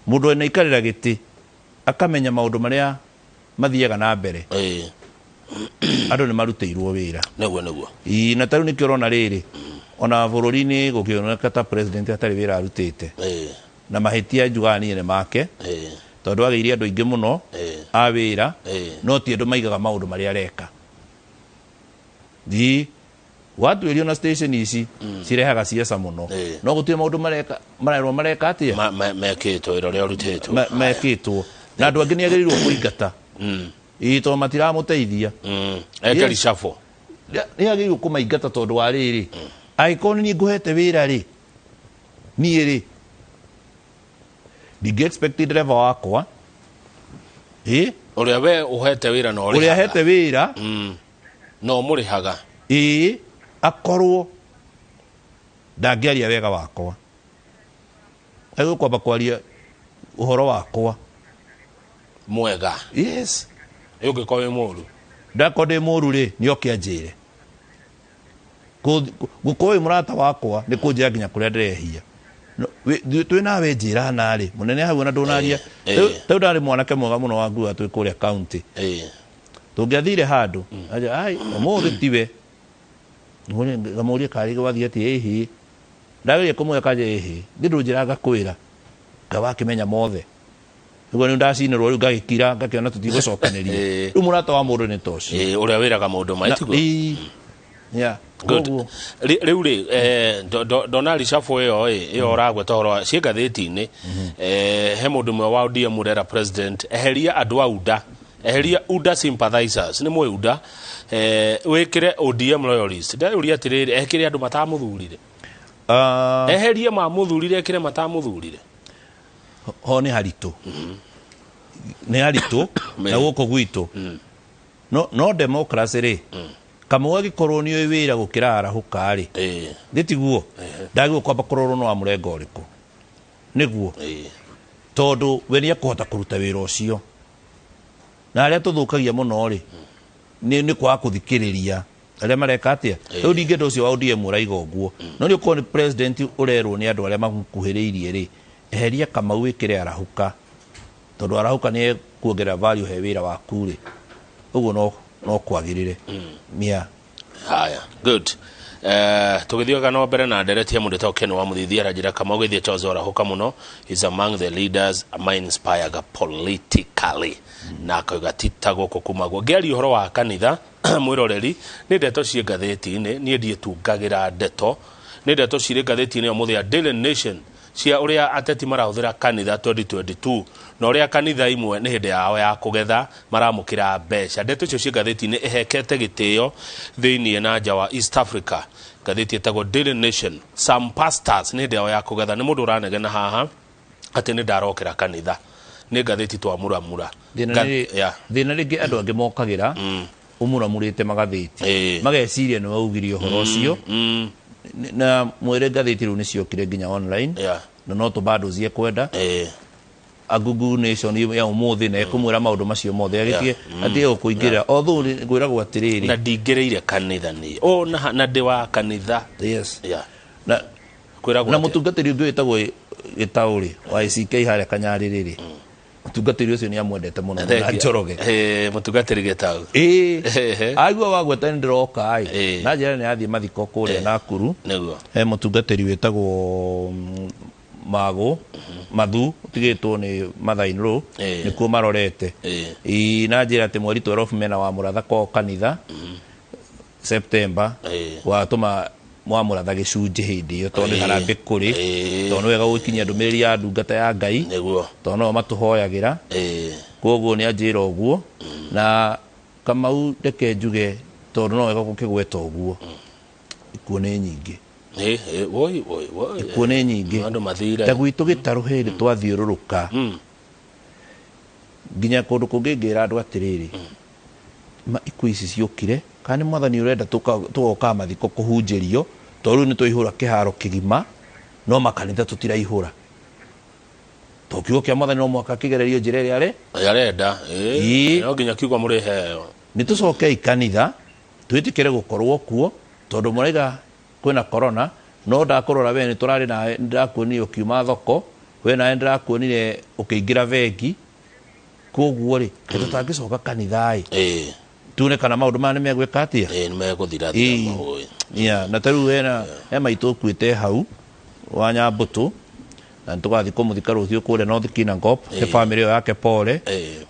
S2: Mũndũ anaikarĩra gĩtĩ akamenya maũndũ marĩa mathiaga na mbere, andũ nĩ marutĩirwo wĩra.
S1: Nĩguo nĩguo.
S2: Ii, na tarĩu nĩkĩo ũrona rĩrĩ, ona bũrũri-inĩ gũkĩoneka ta president atarĩ wĩra arutĩte, na mahĩtia njugaga niĩ nĩ make, tondũ agĩire andũ aingĩ mũno a wĩra, no ti andũ maigaga maũndũ marĩa areka. Ii, watuĩrio na station ici cirehaga ciaca mũno, no gũtirĩ maũndũ mareka, marerwo mareka atĩa?
S1: Mekĩtwo wĩra ũrĩa ũrutĩtwo.
S2: Mekĩtwo na andũ angĩ nĩ agĩrĩirwo kũingata. Ii, tondũ matiramũteithia.
S1: Eke
S2: Yes.
S1: reshuffle.
S2: Nĩ agĩrĩirwo kũmaingata tondũ wa rĩrĩ, angĩkorwo nĩ niĩ ngũhete wĩra rĩ, niĩ rĩ ndingĩ expect driver wakwa ĩ
S1: ũrĩa we ũhete wĩra na
S2: ũrĩa
S1: ũrĩhaga.
S2: hete wĩra
S1: Na ũmũrĩhaga.
S2: Ĩ akorwo ndangĩaria wega wakwa, agĩkwamba kwaria ũhoro wakwa
S1: mwega.
S2: Yes.
S1: Ũngĩkorwo wĩ mũru,
S2: ndakorwo ndĩ mũru rĩ, nĩ oke anjĩre. Gũkorwo wĩ mũrata wakwa nĩ kũnjĩra nginya kũrĩa ndĩrehia. Twĩ nawe njĩra narĩ mũnene hau ona ndũnaria. Rĩu ndarĩ mwanake mwega mũno wa nguo twĩ kũrĩa county. Tũngĩathire handũ aja ai ũmũthĩ tiwe, ngamũria karĩ gwathiĩ atĩa, ĩhĩ ndageria kũmwĩra kanja ĩhĩ ndĩ ndũnjĩra ngakwĩra ngawakĩmenya mothe nĩguo nĩ ndacinĩrwo rĩu ngagĩkira ngakĩona tũtigũcokanĩria. Rĩu mũrata wa mũndũ nĩ ta ũcio.
S1: Ũrĩa wĩraga maũndũ ma tiguo.
S2: Yeah.
S1: Good.
S2: Koguo
S1: Rĩu rĩ, ndona reshuffle ĩyo ĩ ĩyo ũragweta ũhoro wa ciĩ ngathĩti-inĩ, he mũndũ ũmwe wa ODM ũrera president eheria andũ a UDA, eheria UDA sympathizers, nĩ mũĩ UDA, wĩkĩre ODM loyalist. Ndeyũria atĩrĩrĩ, ekĩre andũ matamũthurire? Eherie mamũthurire, ekĩre matamũthurire?
S2: Ho nĩ haritũ, nĩ haritũ na gũkũ gwitũ. No democracy rĩ, Kamau agĩkorwo nĩ ũĩ wĩra gũkĩra arahũka rĩ, nĩ tiguo ndagĩrĩirwo kwamba kũrorwo no amũrenga ũrĩkũ nĩguo, tondũ we nĩ ekũhota kũruta wĩra ũcio. Na arĩa tũthũkagia mũno rĩ, nĩ kwaga kũthikĩrĩria arĩa mareka atĩa. Rĩu ndingĩenda ũcio wa ODM ũraiga ũguo, no nĩ ũkorwo nĩ president ũrerwo nĩ andũ arĩa mamũkuhĩrĩirie rĩ, eheria Kamau wĩkĩre arahũka, tondũ arahũka nĩ ekuongerera value he wĩra waku rĩ, ũguo no kwagĩrĩre. Yeah.
S1: Haya, good. Tũgĩthiaga na mbere na ndereti ya mũndũ etagwo Ken wa Mũthithi, aranjĩra Kamau gĩthiĩ Charles arahũka mũno, is among the leaders ma-inspired politically, na akauga ti ta gũkũ kumagwo. Ngĩaria ũhoro wa kanitha mwĩroreri, nĩ ndeto ciĩ ngathĩti-inĩ, niĩ ndiĩtungagĩra ndeto, nĩ ndeto cirĩ ngathĩti-inĩ ũmũthĩ ya Daily Nation cia ũrĩa ateti marahũthĩra kanitha 2022, na ũrĩa kanitha imwe nĩ hĩndĩ yao ya kũgetha maramũkĩra mbeca. Ndeto icio ciĩ ngathĩti-inĩ ĩhekete gĩtĩo thĩinĩ na nja wa East Africa. Ngathĩti ĩtagwo Daily Nation. Some pastors nĩ hĩndĩ yao ya kũgetha. Nĩ mũndũ ũranegena haha atĩ nĩ ndarokera kanitha. Nĩ ngathĩti twamuramura.
S2: Thĩna thĩna rĩngĩ andũ angĩ mokagĩra ũmuramurĩte magathĩti, mageciria nĩ waugire ũhoro ũcio. Na mwĩre ngathĩti rĩu nĩciokire nginya online, na no tũ bundles ekwenda. A Google Nation ya ũmũthĩ na ĩkũmwĩra maũndũ macio mothe, agĩtige atige gũkũingĩrĩra. Although ngwĩragwo atĩrĩrĩ,
S1: na ndingĩrĩire kanitha niĩ. O na ndĩ wa kanitha.
S2: Yes.
S1: Na kwĩragwo
S2: na
S1: atĩa?
S2: Mũtungatĩri ũngĩ wĩtagwo Gĩtaũrĩ wa ACK harĩa Kanyarĩrĩ rĩ, mũtungatĩri ũcio nĩ amwendete mũno na
S1: Thank you.
S2: Njoroge.
S1: Mũtungatĩri Gĩtaũ.
S2: Ĩĩ, aigua wagweta nĩ ndĩroka ĩ, na njĩra nĩ athiĩ mathiko kũrĩa Nakuru. He mũtungatĩri wĩtagwo Magũ Mathu ũtigĩtwo nĩ mother-in-law, nĩkuo marorete. Ĩĩ, na njĩra atĩ mweri 12 mena wa mũratha kwao kanitha September, watũma mwamũratha gĩcunjĩ hĩndĩ ĩyo tondũ nĩ harambĩ kũrĩ, tondũ nĩ wega gũkinyia ndũmĩrĩri ya ndungata ya Ngai, tondũ no matũhoyagĩra. Koguo nĩ anjĩra ũguo na Kamau reke njuge tondũ no wega gũkĩgweta ũguo. Ikuũ nĩ nyingĩ.
S1: Woi woi woi.
S2: Ikuũ nĩ nyingĩ.
S1: Andũ mathire.
S2: Ta gwitũ gĩtarũ hĩndĩ twathiũrũrũka nginya kũndũ kũngĩ ngĩra andũ atĩrĩrĩ, ma ikuũ ici ciũkire kana nĩ mwathani ũrenda tũgokaga mathiko kũhunjĩrio tondũ rĩu nĩ twaihũra kĩharo kĩgima no makanitha tũtiraihũra. To kiugo kĩa mwathani no mũhaka kĩgererio njĩra ĩrĩa arĩ
S1: arenda. No nginya kiugo mũrĩheo.
S2: Nĩ tũcokei kanitha twĩtĩkĩre gũkorwo kuo tondũ mũraiga kwĩna corona no ndakũrora we nĩ tũrarĩ nawe ndĩrakuonire ũkiuma thoko we nawe ndĩrakuonire ũkĩingĩra bengi koguo rĩ tũtangĩcoka kanitha ĩ tuone kana maũndũ maya nĩ megwĩka atĩa.
S1: Nĩ megũthira.
S2: Yeah, na tarĩu hena he maitũ ũkuĩte hau wa Nyambũtũ na nĩtũgathiĩ kũmũthika rũciũ kũrĩa North Kinangop he family ĩyo yake pole.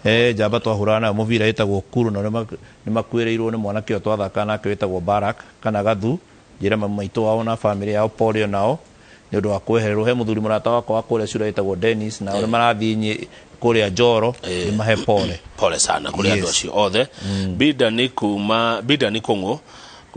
S2: He njamba twahũraga nayo mũbira ĩtagwo Kuru na nĩ makuĩrĩirwo nĩ mwanake ũyũ twathakaga nake wĩtagwo Barak kana Gathu. Njĩra mamu maitũ wao na family yao pole nao nĩ ũndũ wa kwehererwo. He mũthuri mũrata wakwa wa kũrĩa Cura wĩtagwo Dennis nao nĩ marathiĩ kũrĩa Njoro nĩ mahe pole.
S1: Pole sana kũrĩ andũ acio othe. Bida ni Kũng'ũ.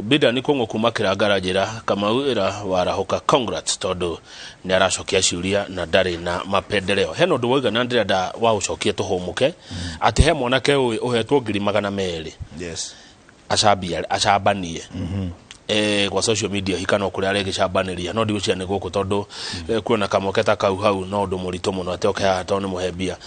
S1: Bida ni Kũng'ũ kuma Kĩrangara njĩra Kamau ĩra warahũka congrats tondũ nĩ aracokia ciũria na ndarĩ na mapendeleo. Hena ũndũ wauga na ndĩrenda wa ũcokie tũhũmũke atĩ he mwanake ũyũ ũhetwo 200,000.
S2: Yes.
S1: Acambanie. Kwa social media hika no kũrĩa aregĩcambanĩria no ndigũcia nĩ gũkũ tondũ kuona kamweke ta kau hau no ũndũ mũritũ mũno atĩ oke haha tondũ nĩ mũhe mbia.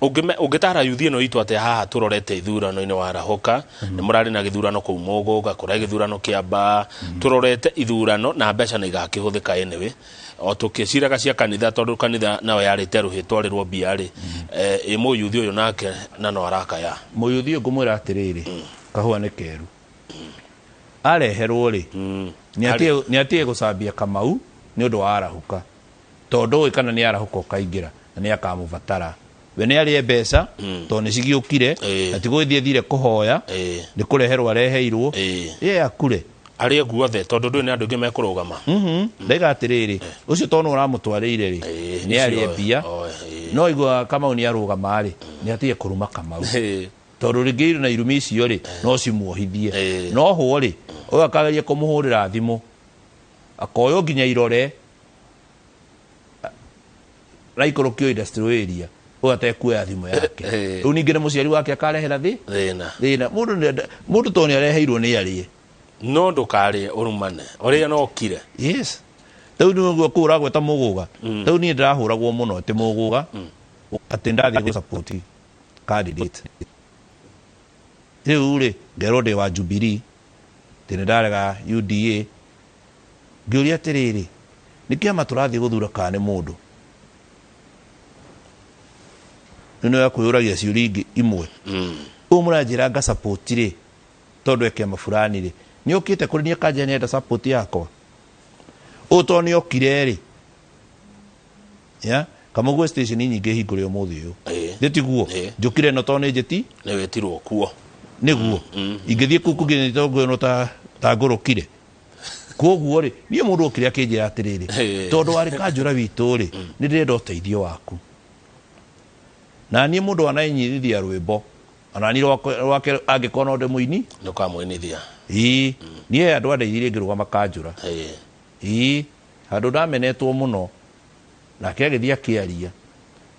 S1: Ũngĩtara yuthi ĩno itũ atĩ haha tũrorete ithurano-inĩ warahũka nĩ mũrarĩ na gĩthurano kũu Mũgũnga kũrĩa gĩthurano kĩamba tũrorete ithurano na mbeca nĩ igakĩhũthĩka anyway o tũkĩciraga cia kanitha tondũ kanitha nayo yarĩte rũhĩ twarĩrwo mbia rĩ ĩ mũyuthi ũyũ nake na no arakaya.
S2: Mũyuthi ũyũ ngũmwĩra atĩrĩrĩ kahũa nĩ keru areherwo rĩ nĩ atige gũcambia Kamau nĩ ũndũ wa arahũka tondũ ũĩ kana nĩ arahũka ũkaingĩra na nĩ akamũbatara. We nĩ arĩe mbeca tondũ nĩ cigĩũkire na ti gũgĩthiĩ athire kũhoya nĩ kũreherwo areheirwo ye akure
S1: arĩe guothe tondũ ndũĩ nĩ andũ aingĩ mekũrũgama.
S2: Ndaiga atĩrĩrĩ ũcio tondũ ũramũtwarĩire rĩ nĩ arĩe mbia no igua Kamau nĩ arũgama rĩ nĩ atige kũruma Kamau tondũ rĩngĩ na irumi icio rĩ no cimuohithie no hwo rĩ ũyũ akageria kũmũhũrĩra thimũ akoywo nginya irore na ikũrũkio industrial area ũyũ atekuoya thimũ yake. Rĩu ningĩ nĩ mũciari wake akarehera
S1: thĩna.
S2: Mũndũ tondũ nĩ areheirwo nĩ arĩe
S1: no ndũkarĩe ũrumane ũrĩa no ũkire.
S2: Yes. Rĩu nĩguo kũu ũragweta Mũgũga. Rĩu niĩ ndĩrahũragwo mũno atĩ Mũgũga atĩ ndathiĩ gũ support candidate. Rĩu rĩ ngerwo ndĩ wa Jubilee atĩ nĩ ndarega UDA. Ngĩũria atĩrĩrĩ nĩ kĩama tũrathiĩ gũthura kana nĩ mũndũ? Rĩu nĩ kwĩyũragia ciũria ingĩ imwe. Ũũ mũranjĩra nga support rĩ tondũ e kĩama fulani rĩ nĩ okĩte kũrĩ niĩ akanjĩra nĩarenda support yakwa. Ũũ tondũ nĩ okire rĩ ya Kamũgwe station nyingĩ hingũre ũmũthĩ ũyũ. Thĩ tiguo njũkire no tondũ nĩ njĩti
S1: nĩ wĩtirwo kuo
S2: nĩguo ingĩthiĩ kũu kũngĩ nĩ tondũ ta ngũrũkire. Koguo rĩ niĩ mũndũ okire akĩnjĩra atĩrĩrĩ tondũ warĩ kanjũra witũ rĩ nĩ ndĩrenda ũteithio waku. Na niĩ mũndũ wanainyithia rwĩmbo ona niĩ rwake angĩkorwo no ndĩmũini
S1: ndũkamũinithia.
S2: Ĩĩ niĩ andũ andeithirie ngĩrũgama kanjũra. Ĩĩ handũ ndamenetwo mũno nake agĩthiĩ akĩaria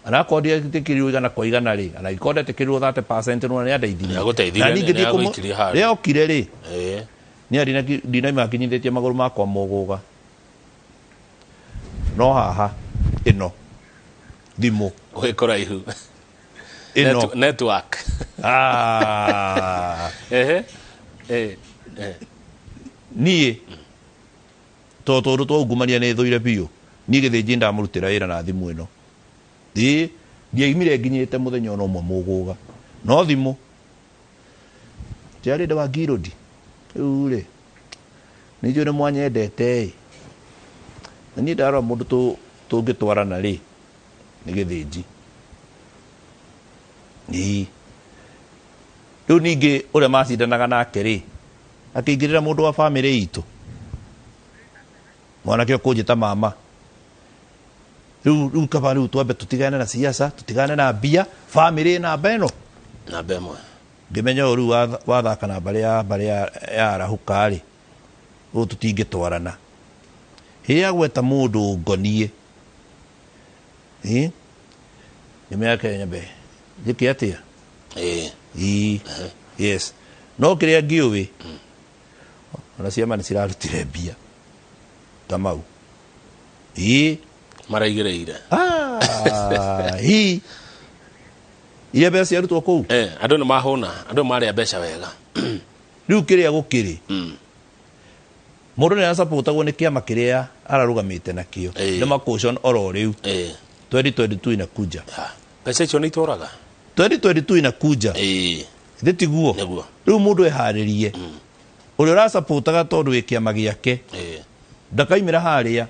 S2: anakorwo ndietĩkĩrirwo 100 kwa 100 rĩ ana angĩkorwo ndetĩkĩrirwo 30% no nĩ andeithirie.
S1: Nĩagũteithirie,
S2: Na ningĩ thiĩ
S1: nĩagũikirie handũ.
S2: Rĩrĩa okire rĩ nĩ ndinaima akinyithĩtie magũrũ makwa Mũgũga no haha ĩno thimũ
S1: wĩ kũraihu
S2: ĩno
S1: network.
S2: Niĩ tondũ twaungumania nĩ thũire biũ niĩ gĩthĩnji ndamũrutĩra wĩra na thimũ ĩno. Ĩĩ ndiaimire nginyĩte mũthenya ona ũmwe Mũgũga no thimũ tiarĩ wa Ngirũndi rĩu rĩ nĩ njũĩ nĩ mwanyendete ĩ na niĩ ndarora mũndũ tũngĩtwarana rĩ nĩ gĩthĩnji. Ĩĩ rĩu ningĩ ũrĩa macindanaga nake rĩ akĩingĩrĩra mũndũ wa family itũ mwanake ũkũnjĩta mama. Rĩu kaba rĩu twambe tũtigane na siasa, tũtigane na mbia, family namba ĩno.
S1: Namba ĩmwe.
S2: Ngĩmenya ũũ rĩu wathaka na mbarĩ ya mbarĩ ya arahũka rĩ, ũũ tũtingĩtwarana. Hĩrĩa agweta mũndũ ngoniĩ, ngĩmenya ke nyambe njĩke atĩa? Ĩĩ. Yes. No kĩrĩa ngĩũĩ, ona ciama nĩ cirarutire mbia Kamau. Ĩĩ.
S1: Maraigĩrĩire.
S2: Ĩĩ. Iria mbeca ciarutwo kũu.
S1: Andũ nĩ mahũna, andũ marĩa mbeca wega.
S2: Rĩu kĩrĩa gũkĩrĩ, mũndũ nĩ arasapotagwo nĩ kĩama kĩrĩa ararũgamĩte nakĩo. Nĩ makũcon oro rĩu. 2022 inakuja.
S1: Mbeca icio nĩ itũraga?
S2: 2022 inakuja. Thĩ tiguo?
S1: Nĩguo.
S2: Rĩu mũndũ eharĩrie. Ũrĩa ũrasapotaga tondũ wĩ kĩama gĩake. Ndakaimĩra harĩa.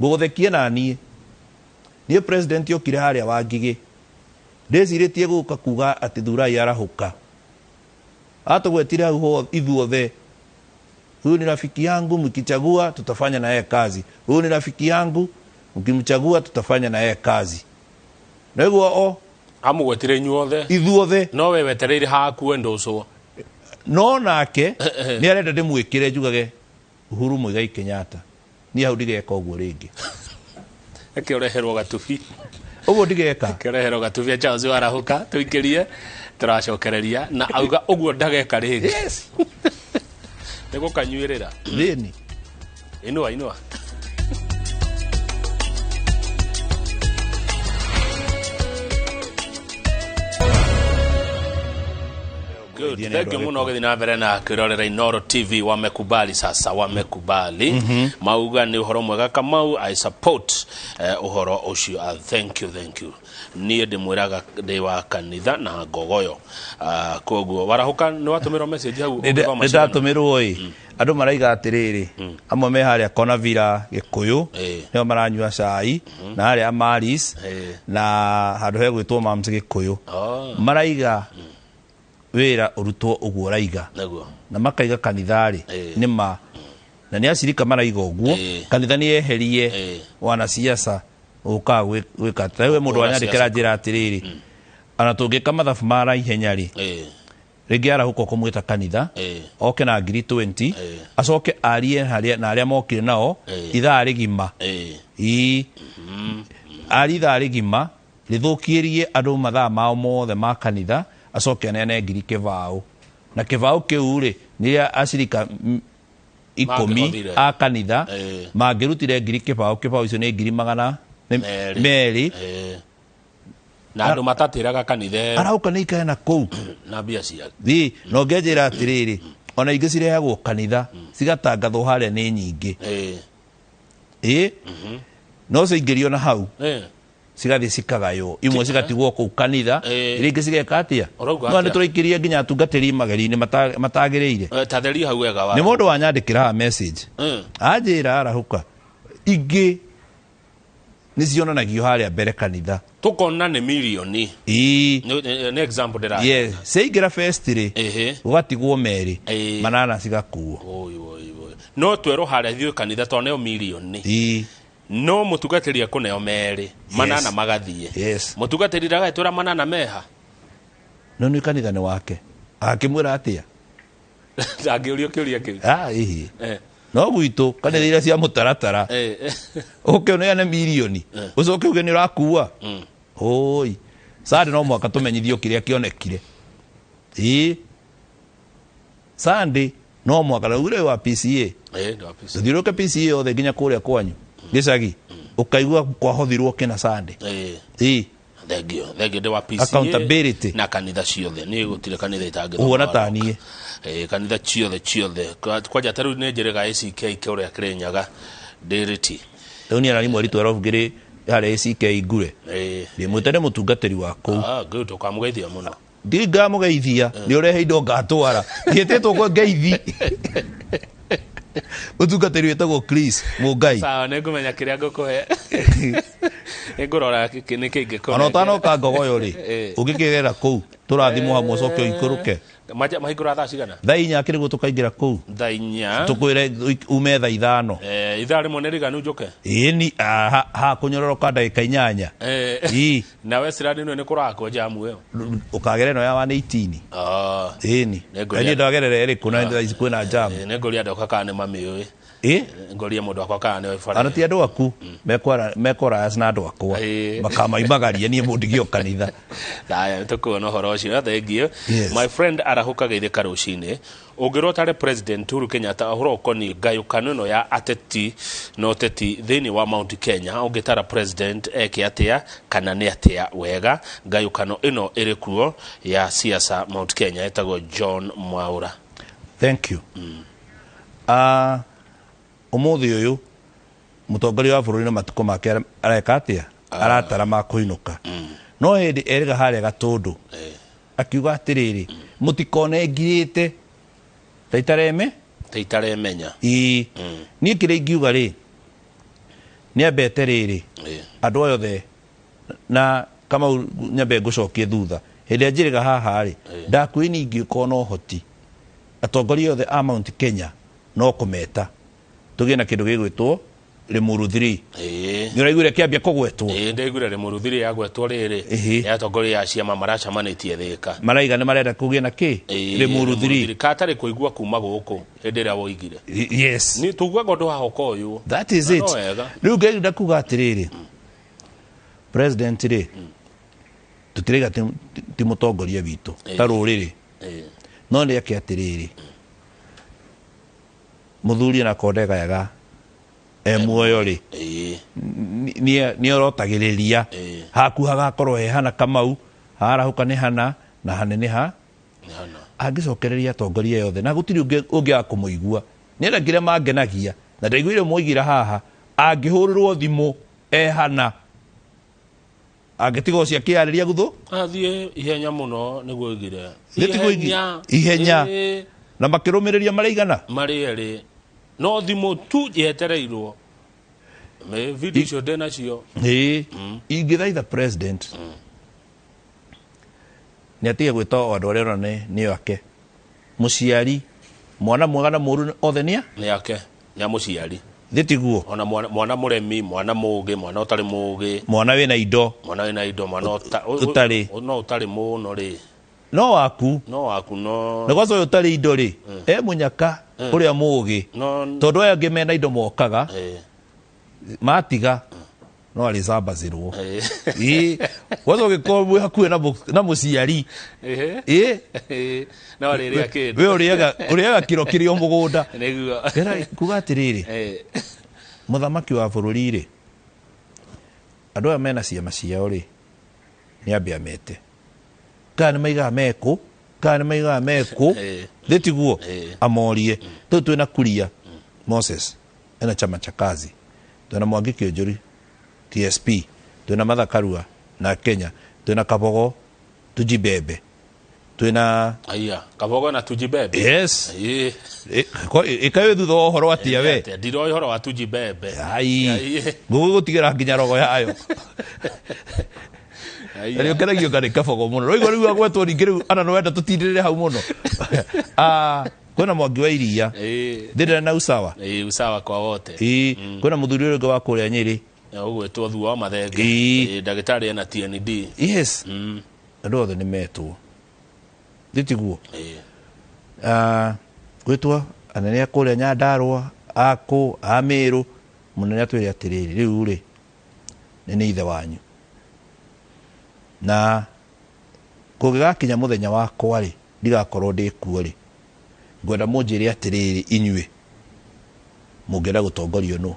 S2: Ngũgũthekie na niĩ. Niĩ president okire harĩa wa Ngigĩ. Ndĩcirĩtie gũka kuga atĩ thurai arahũka. Atũgwetire hau ithuothe. Huyu ni rafiki yangu, mkichagua tutafanya na yeye kazi. Huyu ni rafiki yangu, mkimchagua tutafanya na yeye kazi. Nĩguo o
S1: amũgwetire inyuothe.
S2: Ithuothe.
S1: No we wetereire hakuwe ndũcwo.
S2: No nake nĩ arenda ndĩmwĩkĩre njugage Uhuru Muigai Kenyatta. Niĩ hau ndigeka ũguo rĩngĩ.
S1: Reke ũreherwo gatubi.
S2: Ũguo ndigeka.
S1: Reke ũreherwo gatubi Charles warahũka tũikĩrie tũracokereria na auga ũguo ndageka rĩngĩ.
S2: Yes.
S1: Nĩgũkanyuĩrĩra.
S2: Thĩni.
S1: Inua inua. Good. Thank you muno gũthiĩ na mbere na kwĩrorera Inooro TV. Wamekubali sasa, wamekubali. Mauga nĩ ũhoro mwega Kamau, I support ũhoro ũcio. Thank you, thank you. Niĩ ndĩmwĩraga ndĩ wa kanitha na ngogoyo. Koguo warahũka nĩ watũmĩrwo message hau ũgĩthoma
S2: Nĩ
S1: cigana?
S2: ndatũmĩrwo ĩ. Andũ maraiga atĩrĩrĩ, amwe me harĩa Konavira Gĩkũyũ, nĩo maranyua cai, na harĩa Maris, na handũ hegwĩtwo Mams Gĩkũyũ. Maraiga wĩra ũrutwo ũguo ũraiga. Na makaiga kanitha rĩ, nĩ ma. Na nĩ acirika maraiga ũguo, kanitha nĩ yeherie wanasiasa ũkaga gwĩka. Ta rĩu mũndũ wanyandĩkĩra njĩra atĩrĩrĩ, ona tũngĩka mathabu ma naihenya rĩ, rĩngĩ arahũka ũkũmwĩta kanitha, oke na ngiri 20, acoke arie na arĩa mokire nao ithaa rĩgima. Ii. Arie ithaa rĩgima, rĩthũkĩrie andũ mathaa mao mothe ma kanitha, acoke aneane ngiri kĩbaũ. Na kĩbaũ kĩu rĩ, nĩ acirika 10 a kanitha, mangĩrutire ngiri kĩbaũ, kĩbaũ icio nĩ ngiri magana merĩ.
S1: Na andũ matatĩraga kanitha ĩyo.
S2: Arauka nĩ ikare na kũu.
S1: Na mbia ciake.
S2: Thi, na ũngĩnjĩra atĩrĩrĩ, ona ingĩ cirehagwo kanitha, cigatangathwo harĩa nĩ nyingĩ. No ciaingĩrio na hau. Cigathiĩ cikagaywo, imwe cigatigwo kũu kanitha, iria ingĩ cigeka atĩa?
S1: Ũrauga
S2: No
S1: atĩa?
S2: nĩ tũraikĩria nginya atungatĩri mageri-inĩ matagĩrĩire.
S1: Ta theria hau wega wa.
S2: Nĩ mũndũ wanyandĩkĩra haha message. Anjĩra arahũka. Ingĩ nĩ cionanagio harĩa mbere kanitha.
S1: Tũkona nĩ mirioni. Nĩ example ndĩra.
S2: Yes. Ciaingĩra fest rĩ, gũgatigwo merĩ, manana cigakuo.
S1: Oi, oi, oi. No twerwo harĩa ithuĩ kanitha tondũ nĩo mirioni. No mũtungatĩri ekũneo merĩ, manana magathiĩ. Mũtungatĩri ndagaĩtwĩra manana meha.
S2: No nĩ kanitha nĩ wake. Akĩmwĩra atĩa?
S1: Angĩũrio kĩũria kĩu.
S2: Ĩhĩ. No gwitũ kanitha iria cia mũtaratara. Ũke ũneane mirioni. Ũcoke uge nĩ ũrakua. Oi. Sunday no mũhaka tũmenyithio kĩrĩa kĩonekire. Sunday no mũhaka na ure wa PCA.
S1: Nĩ wa PCA.
S2: Tũthiũrũrũke PCA yothe nginya kũrĩa kwanyu gĩcagi, ũkaigua kwahothirwo kĩna Sunday.
S1: Thank you. Thank you. Ndĩ wa PCA.
S2: Accountability.
S1: Na kanitha ciothe. Niĩ gũtirĩ kanitha itangĩthoma.
S2: Ũguo na ta niĩ.
S1: Kanitha ciothe ciothe. Kwanja ta rĩu nĩ njĩrĩga ACK kũrĩa Kĩrĩnyaga. Ndĩrĩti.
S2: Rĩu niĩ na mweri 12 ngĩrĩ harĩa ACK Ngure. Ndĩmwĩte nĩ mũtungatĩri wa kũu.
S1: Good, ũkamũgeithia mũno.
S2: Ndirĩ ngamũgeithia, nĩ ũrehe indo ngatwara. Ndiĩtĩtwo kwa ngeithi. Mũtungatĩri wĩtagwo Chris Mũngai.
S1: Sawa, nĩ ngũmenya kĩrĩa ngũkũhe. Nĩ ngũrora nĩ kĩ ingĩkũhe.
S2: Ona ũtanoka Ngogoyo rĩ, ũngĩkĩgera kũu. Tũrathimwo hamwe ũcoke ũikũrũke.
S1: Mahingũra thaa cigana?
S2: Thaa 4 kĩrĩguo tũkaingĩra kũu.
S1: Thaa 4.
S2: Tũkwĩre ume thaa 5.
S1: Ithaa rĩmwe nĩ rĩiganu njũke?
S2: Ĩni ha kũnyororoka ndagĩka 8. Ii.
S1: Na Westland ĩno nĩ kũrakwo jamu ĩyo?
S2: Ũkagera ĩno ya 118. Ĩni.
S1: Nĩngũria-
S2: Niĩ ndagerera ĩrĩkũ na thaa ici kwĩna jam.
S1: Nĩ ngũria andũ akwa kana nĩ mamĩũĩ.
S2: Ĩ?
S1: Ngũrie mũndũ wakwa kana nĩ bara.
S2: Ana ti andũ aku mekwara na andũ akwa makamaimagaria niĩ mũndigio kanitha.
S1: Haya, nĩ tũkuona ũhoro ũcio, thank you.
S2: Yes.
S1: My friend arahũka geithĩka rũcinĩ. Ũngĩrwo tarĩ President Uhuru Kenyatta ũhoro ũkoniĩ ngayũkano ĩno ya ateti na ũteti thĩinĩ wa Mount Kenya, ũngĩtara President eke atĩa kana nĩ atĩa wega ngayũkano ĩno ĩrĩ kuo ya siasa Mount Kenya? Ĩtagwo John Mwaũra.
S2: Thank you. Ũmũthĩ ũyũ mũtongoria wa bũrũri na matukũ make areka atĩa, aratara ma kũinũka, no hĩndĩ erĩga harĩa Gatũndũ akiuga atĩrĩrĩ, mũtikone ngirĩte ta itareme
S1: ta itaremenya.
S2: Ĩĩ, niĩ kĩrĩa ingiuga rĩ, nĩ ambete rĩrĩ andũ aya othe na Kamau nyambe ngũcokie thutha. Hĩndĩ ĩrĩa njĩrĩga haha rĩ, ndakwĩ ni ingĩkorwo na ũhoti, atongoria othe a Mount Kenya no kũmeta tũgĩe na kĩndũ gĩgwĩtwo Limuru 3. Nĩ ũraiguire kĩambia kũgwetwo?
S1: Ĩĩ, ndaiguire Limuru 3 yagwetwo rĩrĩ. Nĩ atongoria a ciama maracemanĩtie Thĩka.
S2: Maraiga nĩ marenda kũgĩe na kĩ? Limuru 3.
S1: Katarĩ kũigua kuma gũkũ hĩndĩ ĩrĩa woigire.
S2: Yes.
S1: Nĩ tuguaga ũndũ haha ũkoywo.
S2: That is it.
S1: No wega.
S2: Rĩu ngenda kuga atĩrĩrĩ, president rĩ, tũtiraiga ti mũtongoria witũ ta rũrĩrĩ, no nĩ eke atĩrĩrĩ, mũthuri ona korwo ndegayaga e muoyo rĩ, nĩ orotagĩrĩria haku hagakorwo he hana Kamau harahũka nĩ hana na hanene ha
S1: Nĩ hana.
S2: Angĩcokereria atongoria othe na gũtirĩ ũngĩaga kũmũigua. Nĩ enda kĩrĩa mangenagia na ndaiguire mwoigĩra haha, angĩhũrĩrwo thimũ e hana angĩtiga ũcio akĩarĩria guthũ
S1: athiĩ ihenya mũno nĩguo oigire.
S2: Nĩ tiguo ihenya. Na makĩrũmĩrĩria marĩigana
S1: marĩ erĩ, no thimũ tu yetereirwo. Video icio ndĩ nacio.
S2: Ĩĩ, ingĩthaitha president nĩ atige gwĩta o andũ arĩa ona nĩo ake mũciari, mwana mwega na mũru othe nĩa
S1: nĩ ake, nĩ a mũciari.
S2: Thĩ tiguo?
S1: Ona mwana mũremi, mwana mũgĩ, mwana ũtarĩ mũgĩ,
S2: mwana wĩna indo,
S1: mwana wĩna indo, mwana
S2: ũtarĩ.
S1: No ũtarĩ mũno rĩ,
S2: no waku.
S1: No waku no.
S2: Na kwanza ũyũ ũtarĩ indo rĩ, e mũnyaka ũrĩa mũgĩ,
S1: no
S2: tondũ aya angĩ mena indo mokaga matiga no arĩcambacĩrwo. Ĩĩ, kwanza ũngĩkorwo mwĩ hakuhĩ na mũciari, ĩĩ.
S1: No arĩrĩa kĩndũ.
S2: We ũrĩaga kĩro kĩrĩ o mũgũnda.
S1: Nĩguo.
S2: Ndĩra kuga atĩrĩrĩ, mũthamaki wa bũrũri rĩ, andũ aya mena ciama ciao rĩ, nĩ ambe amete kana nĩ maigaga mekũ, kana nĩ maigaga mekũ. Thĩ tiguo? Amorie. Tũu twĩna Kuria Moses ena chama cha kazi, twĩna Mwangi Kĩũnjũri TSP, twĩna Martha Karua na Kenya, twĩna Kabogo Tujibebe, twĩna
S1: Aya Kabogo na Tujibebe.
S2: Yes. Ĩkaĩ thutha wa ũhoro atĩa we?
S1: Atĩa, ndiroĩ ũhoro wa Tujibebe.
S2: Ai.
S1: Ai.
S2: Ngũgũtigĩra nginya rogo yayo.
S1: Aya.
S2: Na nĩũkenagio nga nĩ Kabogo mũno, rũigua rĩu agwetwo ningĩ rĩu ana nĩwenda tũtindĩrĩre hau mũno. Kwĩna Mwangi wa Iria thĩndĩra na usawa.
S1: Ĩĩ, usawa kwa wote.
S2: Ĩĩ, kwĩna mũthuri ũyũ ũngĩ wa kũrĩa Nyĩrĩ.
S1: Ũgwĩtwo Thuo wa Mathenge.
S2: Ĩĩ.
S1: Ĩĩ, ndagĩtarĩ ena TND.
S2: Yes. Andũ othe nĩ metwo, thĩ tiguo?
S1: Ĩĩ.
S2: Gwĩtwo anene a kũrĩa Nyandarũa, akũ a Mĩrũ, mũnene atwĩre atĩrĩrĩ, rĩu rĩ, nĩ ithe wanyu, na kũngĩgakinya mũthenya wakwa rĩ, ndigakorwo ndĩ kuo rĩ, ngwenda mũnjĩre atĩrĩrĩ, inyuĩ mũngĩenda gũtongorio nũ?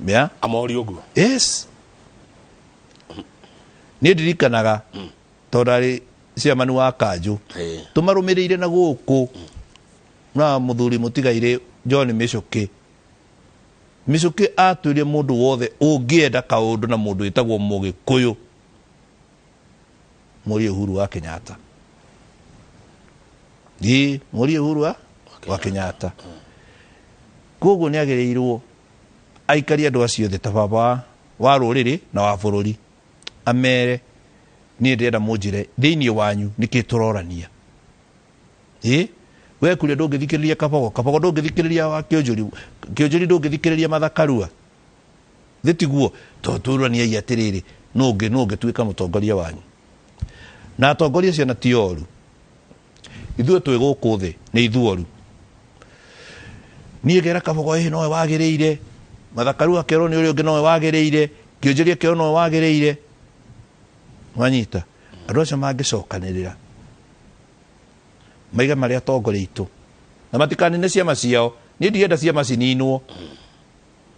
S2: Ya?
S1: Amori ũguo.
S2: Yes, niĩ ndirikanaga tondũ ndarĩ chairman wa kanjũ, tũmarũmĩrĩire na gũkũ na mũthuri mũtigairĩ John Mĩcũkĩ. Mĩcũkĩ atwĩrie mũndũ wothe ũngĩenda kaũndũ na mũndũ wĩtagwo Mũgĩkũyũ, mũrie Uhuru wa Kenyatta. Ĩĩ, mũrie Uhuru wa Kenyatta. Koguo nĩ agĩrĩirwo aikarie andũ acio othe ta baba wa rũrĩrĩ na wa bũrũri. Amere niĩ ndĩrenda mũnjĩre thĩinĩ wanyu nĩkĩ tũrorania. Ĩ we kuria ndũngĩthikĩrĩria Kabogo, Kabogo ndũngĩthikĩrĩria wa Kĩũnjũri, Kĩũnjũri ndũngĩthikĩrĩria Mathakarua. Thĩ tiguo to tũraniai atĩrĩrĩ, nũ ũngĩ nũ ũngĩtuĩka mũtongoria wanyu. Na atongoria acio na ti oru. Ithuĩ twĩ gũkũ thĩ nĩ ithuoru. Niĩ ngera Kabogo ĩhĩ nowe wagĩrĩire, Mathakarua akerwo nĩ ũrĩa ũngĩ nowe wagĩrĩire, Kĩũnjũri akerwo nowe wagĩrĩire. Wanyita? Andũ acio mangĩcokanĩrĩra maige marĩa atongoria aitũ na matikanine ciama ciao. Niĩ ndirenda ciama cininwo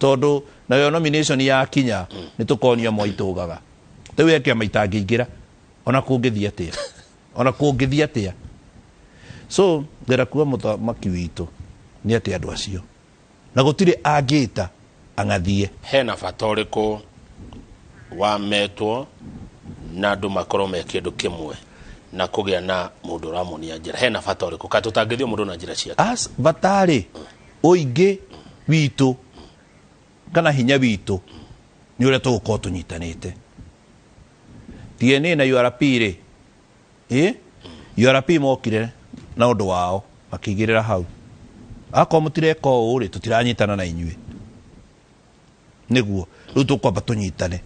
S2: tondũ nayo nomination yakinya nĩ tũkonio mwaitũgaga. Rĩu he kĩama itangĩingĩra ona kũngĩthiĩ atĩa, ona kũngĩthiĩ atĩa. So ngwenda kuga mũthamaki witũ nĩ atĩ andũ acio na gũtirĩ angĩta ang'athie.
S1: Hena bata ũrĩkũ wa metwo na andũ makorwo me kĩndũ kĩmwe na kũgĩa na mũndũ ũramonia njĩra? Hena bata ũrĩkũ? Kaĩ tũtangĩthiĩ mũndũ na njĩra ciake?
S2: As batarĩ ũingĩ witũ kana hinya witũ nĩ ũrĩa tũgũkorwo tũnyitanĩte. TNA na URP rĩ, ĩ URP mokire na ũndũ wao makĩigĩrĩra hau. Akorwo mũtireka ũũ rĩ, tũtiranyitana na inyuĩ. Nĩguo rĩu tũkwamba tũnyitane.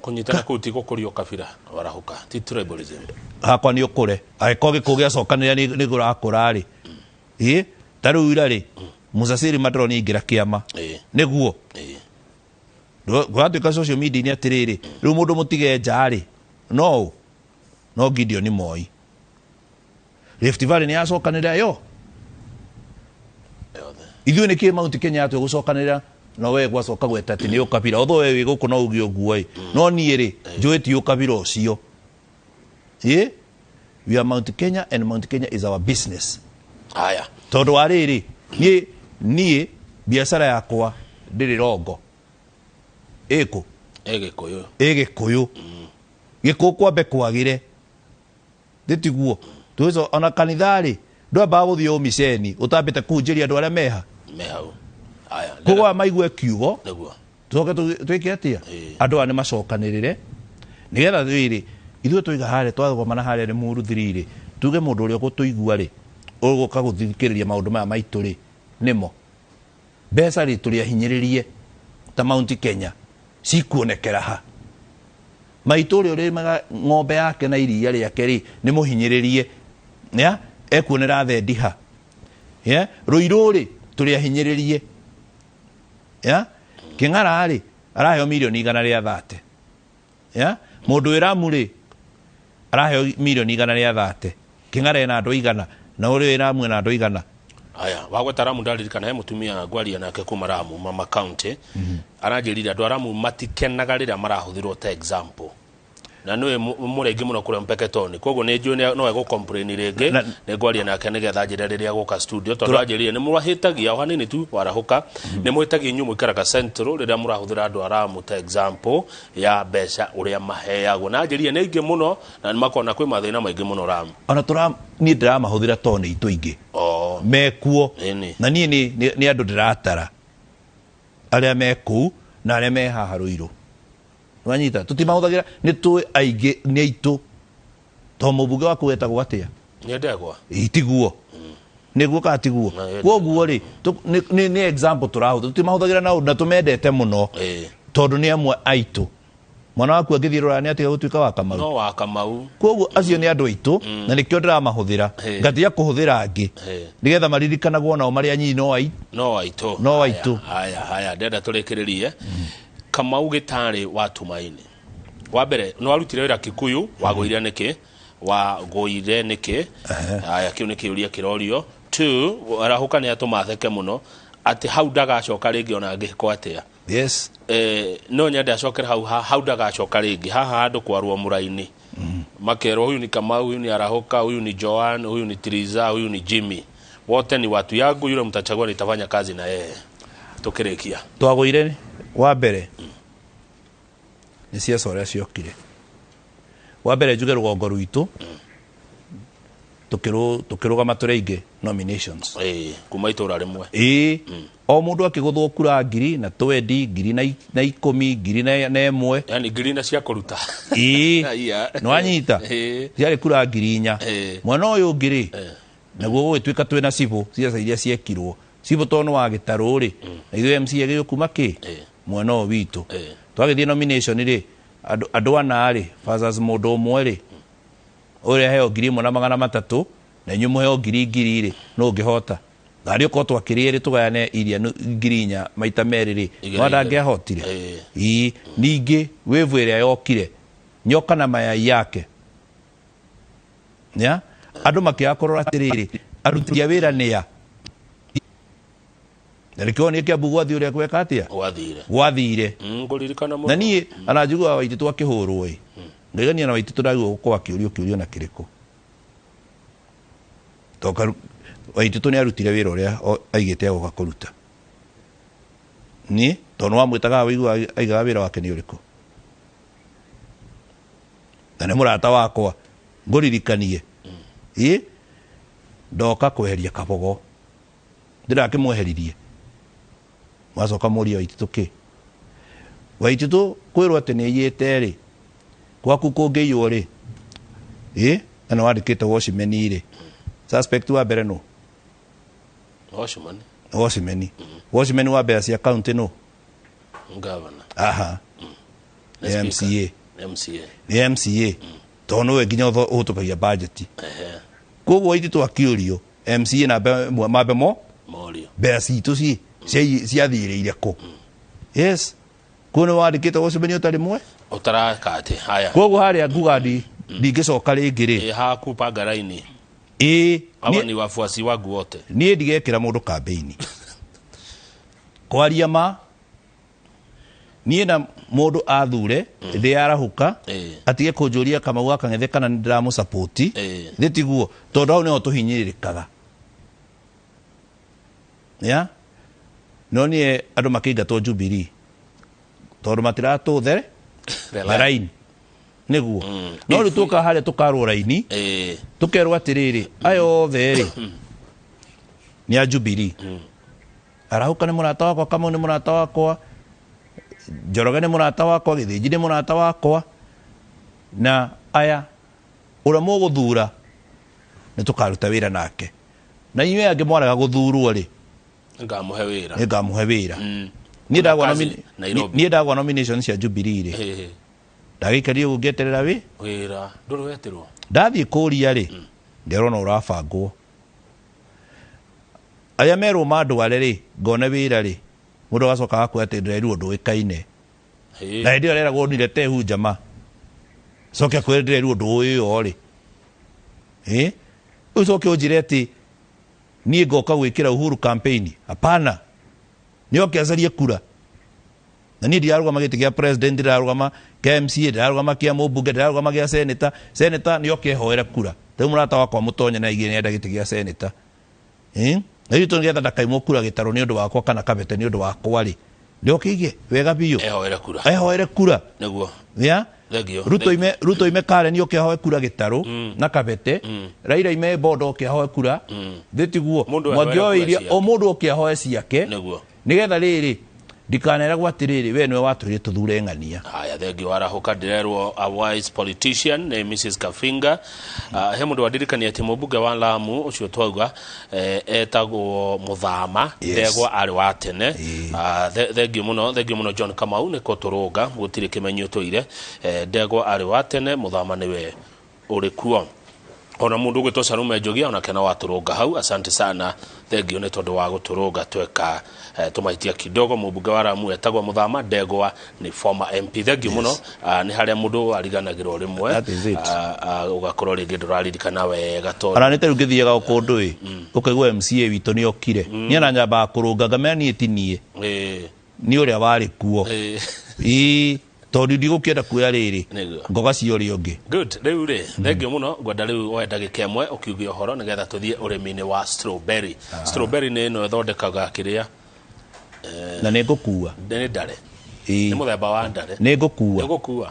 S1: Kũnyitana kũu ti gũkũria ũkabira warahũka, ti tribalism.
S2: Hakwa nĩ ũkũre angĩkorwo gĩkũyũ gĩacokanĩrĩra nĩ kũrakũra rĩ, ĩ ta rĩu ira rĩ, Musa Silima ndĩrona aingĩra kĩama. Nĩguo kũratuĩka social media-inĩ atĩrĩrĩ, rĩu mũndũ mũtige nja rĩ, no ũ no Gideon Moi. Rift Valley nĩ yacokanĩrĩra yo. Ithuĩ nĩ kĩ Mount Kenya atwe gũcokanĩrĩra no we gwacoka gweta atĩ nĩ ũkabira, although we wĩ gũkũ no uge ũguo ĩ, no niĩ rĩ njũĩ ti ũkabira ũcio. Ĩ we are Mount Kenya and Mount Kenya is our business.
S1: Haya.
S2: Tondũ wa rĩrĩ, niĩ biacara yakwa ndĩrĩ rongo. Ĩkũ?
S1: Ĩ Gĩkũyũ.
S2: Ĩ Gĩkũyũ. Gĩkũyũ kwambe kwagĩre. Thĩ tiguo. Tũgĩco ona kanitha rĩ, ndwambaga gũthiĩ ũmiceni ũtambĩte kũhunjĩria andũ arĩa meha.
S1: Me hau. Haya.
S2: Koguo aya maigue kiugo.
S1: Nĩguo.
S2: Tũcoke twĩke atĩa? Andũ aya nĩ macokanĩrĩre nĩgetha rĩrĩ ithuĩ tũiga harĩa twagomana harĩa nĩ mũru thiri rĩ, tuge mũndũ ũrĩa ũgũtũigua rĩ, ũgũka gũthikĩrĩria maũndũ maya maitũ rĩ, nĩmo mbeca rĩ tũrĩ ahinyĩrĩrie ta Mount Kenya cikuonekera ha. Maitũ ũrĩa ũrĩmaga ng'ombe yake na iria rĩake rĩ, nĩ mũhinyĩrĩrie, ya ekuonera thendi ha. Ya Rũirũ rĩ tũrĩ ahinyĩrĩrie, ya Kĩng'ara rĩ araheo mirioni igana rĩa thate, ya mũndũ wĩ Ramu rĩ araheo mirioni igana rĩa thate. Kĩng'ara ena andũ igana na ũrĩa wĩ Ramu ena andũ igana.
S1: Haya, wagweta Ramu ndaririkana he mũtumia ngwaria nake kuma Ramu, Mama County. Aranjĩrire andũ a Ramu matikenaga rĩrĩa marahũthĩrwo ta example. Na nĩwe mũrĩa aingĩ mũno kũrĩa Mpeketoni. Koguo nĩ njũĩ no egũ complain rĩngĩ, nĩ ngwaria nake nĩgetha anjĩre rĩrĩa egũka studio, tondũ anjĩrire nĩ mũrahĩtagia o hanini tu warahũka. Nĩ mũhĩtagia inyuĩ mũikaraga Central rĩrĩa mũrahũthĩra andũ a Ramu ta example ya mbeca ũrĩa maheagwo. Na anjĩrire nĩ aingĩ mũno na nĩ makona kwĩ mathĩna maingĩ mũno Ramu.
S2: Ona tũra niĩ ndĩramahũthĩra tondũ nĩ itũ ingĩ. Mekuo. Na niĩ nĩ andũ ndĩratara arĩa me kũu na arĩa me haha Rũirũ. Wanyita? Tũtimahũthagĩra, nĩ tũĩ aingĩ nĩ aitũ. Tondũ mũmbunge waku wetagwo atĩa?
S1: Nĩ Ndegwa.
S2: Ĩ, tiguo. Nĩguo kana tiguo? Koguo rĩ, nĩ example tũrahũthĩra. Tũtimahũthagĩra na ũndũ na tũmendete mũno. Tondũ nĩ amwe aitũ. Mwana waku angĩthiĩ Rũraya nĩ atiga gũtuĩka wa Kamau?
S1: No wa Kamau.
S2: Koguo acio nĩ andũ aitũ na nĩkĩo ndĩramahũthĩra. Ngatiga kũhũthĩra angĩ. Nĩgetha maririkanagwo nao marĩa nyinyi no aitũ.
S1: No aitũ.
S2: No aitũ.
S1: Haya, haya, ndĩrenda tũrĩkĩrĩrie. Kamau Gĩtarĩ wa Tumaini. Wa mbere, nĩ warutire wĩra Kikuyu, wagũire nĩkĩ? Wagũire nĩkĩ? Haya, kĩu nĩ kĩũria kĩrorio. Two, arahũka nĩ atũma theke mũno atĩ hau ndagacoka rĩngĩ ona angĩkwo atĩa.
S2: Yes.
S1: No nyende acokere hau, hau ndagacoka rĩngĩ. Haha handũ kwarwo mũraini. Makerwo huyu ni Kamau, huyu ni Arahoka, huyu ni Joan, huyu ni Triza, huyu ni Jimmy. Wote ni watu yangu, yule mtachagua nitafanya kazi na yeye. Tukirikia.
S2: Twagũire wa mbere nĩ ciaca ũrĩa ciokire. Wa mbere njuge rũgongo rwitũ Tukirugama tũrĩ aingĩ nominations.
S1: Ĩĩ, kuma itũra rĩmwe.
S2: Ĩĩ, o mũndũ akĩgũthwo kura ngiri na twendi, ngiri na ikũmi, ngiri na ĩmwe.
S1: Yani ngiri na cia kũruta.
S2: Ĩĩ.
S1: Aya.
S2: Nĩwanyita?
S1: Ĩĩ.
S2: Ciarĩ kura 4,000.
S1: Ĩĩ.
S2: Mwena ũyũ ũngĩ rĩ, naguo gũgĩtuĩka twĩna cibũ, ciaca iria ciekirwo cibũ tondũ nĩ wa gĩtarũ rĩ, na ithuĩ MCA gĩgĩkuma kĩ mwena ũyũ witũ. Twagĩthiĩ nomination rĩ, andũ ana rĩ versus mũndũ ũmwe rĩ, ũrĩa heo 1,300 na inyuĩ mũheo ngiri ngiri rĩ, no ũngĩhota narĩ ũkorwo twakĩrĩ erĩ tũgayane iria 4,000 maita merĩ rĩ,
S1: Igĩrĩ
S2: no
S1: igĩrĩ.
S2: ndangĩahotire.
S1: Ĩĩ.
S2: Ĩĩ, ningĩ wĩvu ĩrĩa yokire nyoka na mayai yake ya andũ makĩaga kũrora atĩrĩrĩ, aruti a wĩra nĩ a na nĩkĩo nĩ Kĩambu gwathiĩ ũrĩa gweka atĩa
S1: Gwathire.
S2: Gwathire.
S1: Ngũririkana mũno.
S2: Na niĩ ona njiguaga Waitĩtũ akĩhũrwo ĩ, ngaigania na Waitĩtũ ndagĩrĩirwo gũkorwo akĩũrio kĩũrio na kĩrĩkũ, tondũ Waitĩtũ nĩ arutire wĩra ũrĩa aigĩte agoka kũruta. Niĩ tondũ nĩwamwĩtaga wĩiguaga aigaga wĩra wake nĩ ũrĩkũ, na nĩ mũrata wakwa ngũririkanie. Ĩ ndoka kweheria Kabogo, ndĩrakĩmweheririe, mwacoka mũrie Waitĩtũ kĩ. Waitĩtũ kwĩrwo atĩ nĩ aiyĩte rĩ, gwaku kũngĩiywo rĩ, ĩ na nĩ wandĩkĩte watchman rĩ, suspect wa mbere nũ?
S1: Watchman.
S2: Watchman. Watchman wa mbeca cia county nũ?
S1: Governor.
S2: Aha.
S1: Nĩ
S2: Nĩ
S1: speaker.
S2: MCA.
S1: MCA.
S2: Nĩ MCA tondũ nĩwe nginya ũhĩtũkagia budget. Koguo Waitĩtũ akĩũrio MCA na mambe mo
S1: Morio.
S2: mbeca citũ ciathirĩire kũ. Yes, kuo nĩ wandĩkĩte watchman ũtarĩ mwe
S1: Ũtaraka atĩ haya.
S2: Koguo harĩa nguga ndingĩcoka rĩngĩ rĩ.
S1: Ĩ haku panga raini.
S2: Ĩ.
S1: Hawa ni wafuasi wangu wote.
S2: Niĩ ndigekĩra mũndũ kambĩini kwaria ma niĩ na mũndũ athure ndĩarahũka atige kũnjũria Kamau wa Kang'ethe kana nĩ ndĩramũsapoti. Thĩ tiguo, tondũ hau nĩho tũhinyĩrĩrĩkaga ya no niĩ andũ makĩingatwo Jubilee tondũ matiratũthere
S1: The line.
S2: Raini nĩguo no rĩu tũka harĩa tũkarwo raini, tũkerwo atĩrĩrĩ, aya othe rĩ nĩ a Jubilee. Arahũka nĩ mũrata wakwa, Kamau nĩ mũrata wakwa, Njoroge nĩ mũrata wakwa, Gĩthĩnji nĩ mũrata wakwa, na aya ũrĩa mũgũthura nĩ tũkaruta wĩra nake, na inyuĩ angĩ mwarega gũthurwo rĩ,
S1: Ngamũhe wĩra.
S2: Nĩ ngamũhe wĩra. Niĩ ndagwa
S1: Kazi Nairobi.
S2: Niĩ ndagwa nomination cia Jubilee rĩ, ndagĩikarire ũguo ngĩeterera wĩ
S1: Wĩra ndũrĩ wetirwo.
S2: Ndathiĩ kũria rĩ, ndĩrona ũrabangwo arĩa merwo mandware rĩ, ngone wĩra rĩ, mũndũ agacoka agakwĩra atĩ ndĩrerirwo ndũĩkaine. Na hĩndĩ ĩyo areragwo nirete hunjama, coke akwĩre ndĩrerirwo ndũĩyo rĩ. Ĩ ũcoke ũnjĩre atĩ niĩ ngoka gwĩkĩra Uhuru campaign? Hapana, nĩ oke acarie kura, na niĩ ndirarũgama gĩtĩ kĩa president, ndirarũgama kĩa MCA, ndirarũgama kĩa mũmbunge, ndirarũgama gĩa senator. Senator nĩ oke ehoere kura. Rĩu mũrata wakwa mũtonye na aigire nĩenda gĩtĩ gĩa senator. Ĩ na ithuĩ tũnĩgetha ndakaimwo kura gĩtarũ nĩ ũndũ wakwa kana Kabete nĩ ũndũ wakwa rĩ, nĩ oke ige wega biũ.
S1: Ehoere kura.
S2: Ehoere kura.
S1: Nĩguo.
S2: Ya.
S1: Thank you.
S2: Ruto ime, Ruto ime Karen oke ahoe kura gĩtarũ na Kabete, Raila ime Bondo oke ahoe kura thĩ tiguo.
S1: Mũndũ
S2: Mwangi
S1: ahoere
S2: oe
S1: kura
S2: iria
S1: ciake.
S2: o mũndũ oke ahoe ciake.
S1: Nĩguo.
S2: Nĩgetha rĩrĩ ndikaneragwo atĩrĩrĩ, we nĩwe watwĩrire tũthure ng'ania.
S1: Haya, thengi warahũka. Ndĩrerwo a wise politician nĩ Mrs Kafinga. He mũndũ wandirikania atĩ mũmbunge wa Lamu ũcio twauga etagwo Mũthama. Ndegwa arĩ wa tene. Thengiũ mũno, thengiũ mũno John Kamau nĩ kũtũrũnga, gũtirĩ kĩmenyi ũtũire. Ndegwa arĩ wa tene, Mũthama nĩwe ũrĩ kuo. Ona mũndũ ũgwĩtwo Salume Njogia onake no watũrũnga hau. Asante sana, thengiũ nĩ tondũ wa gũtũrũnga tweka tũmahĩtia kidogo. Mũmbunge wa Lamu etagwo Mũthama, Ndegwa nĩ former MP. Thengiũ mũno. Nĩ harĩa mũndũ ariganagĩrwo rĩmwe.
S2: That is it.
S1: Ũgakorwo rĩngĩ ndũraririkana wega tondũ
S2: Ona nĩ ta rĩu ngĩthiaga o kũndũ ĩ, ũkaigua MCA witũ nĩ okire, niĩ ona nyambaga kũrũnga ngamenya niĩ ti niĩ, nĩ ũrĩa warĩ kuo. Ĩĩ, tondũ ndigũkĩenda kuoya rĩrĩ
S1: Nĩguo.
S2: ngoga cia ũrĩa ũngĩ.
S1: Good. Rĩu rĩ, thengiũ mũno. Ngwenda rĩu woe ndagĩka ĩmwe ũkiuge ũhoro nĩgetha tũthiĩ ũrĩmi-inĩ wa strawberry. Strawberry nĩ ĩno ĩthondekaga kĩrĩa
S2: Na nĩ ngũkua.
S1: Nĩ ndare.
S2: Ĩĩ.
S1: Nĩ mũthemba wa ndare.
S2: Nĩ ngũkua.
S1: Nĩ ngũkua.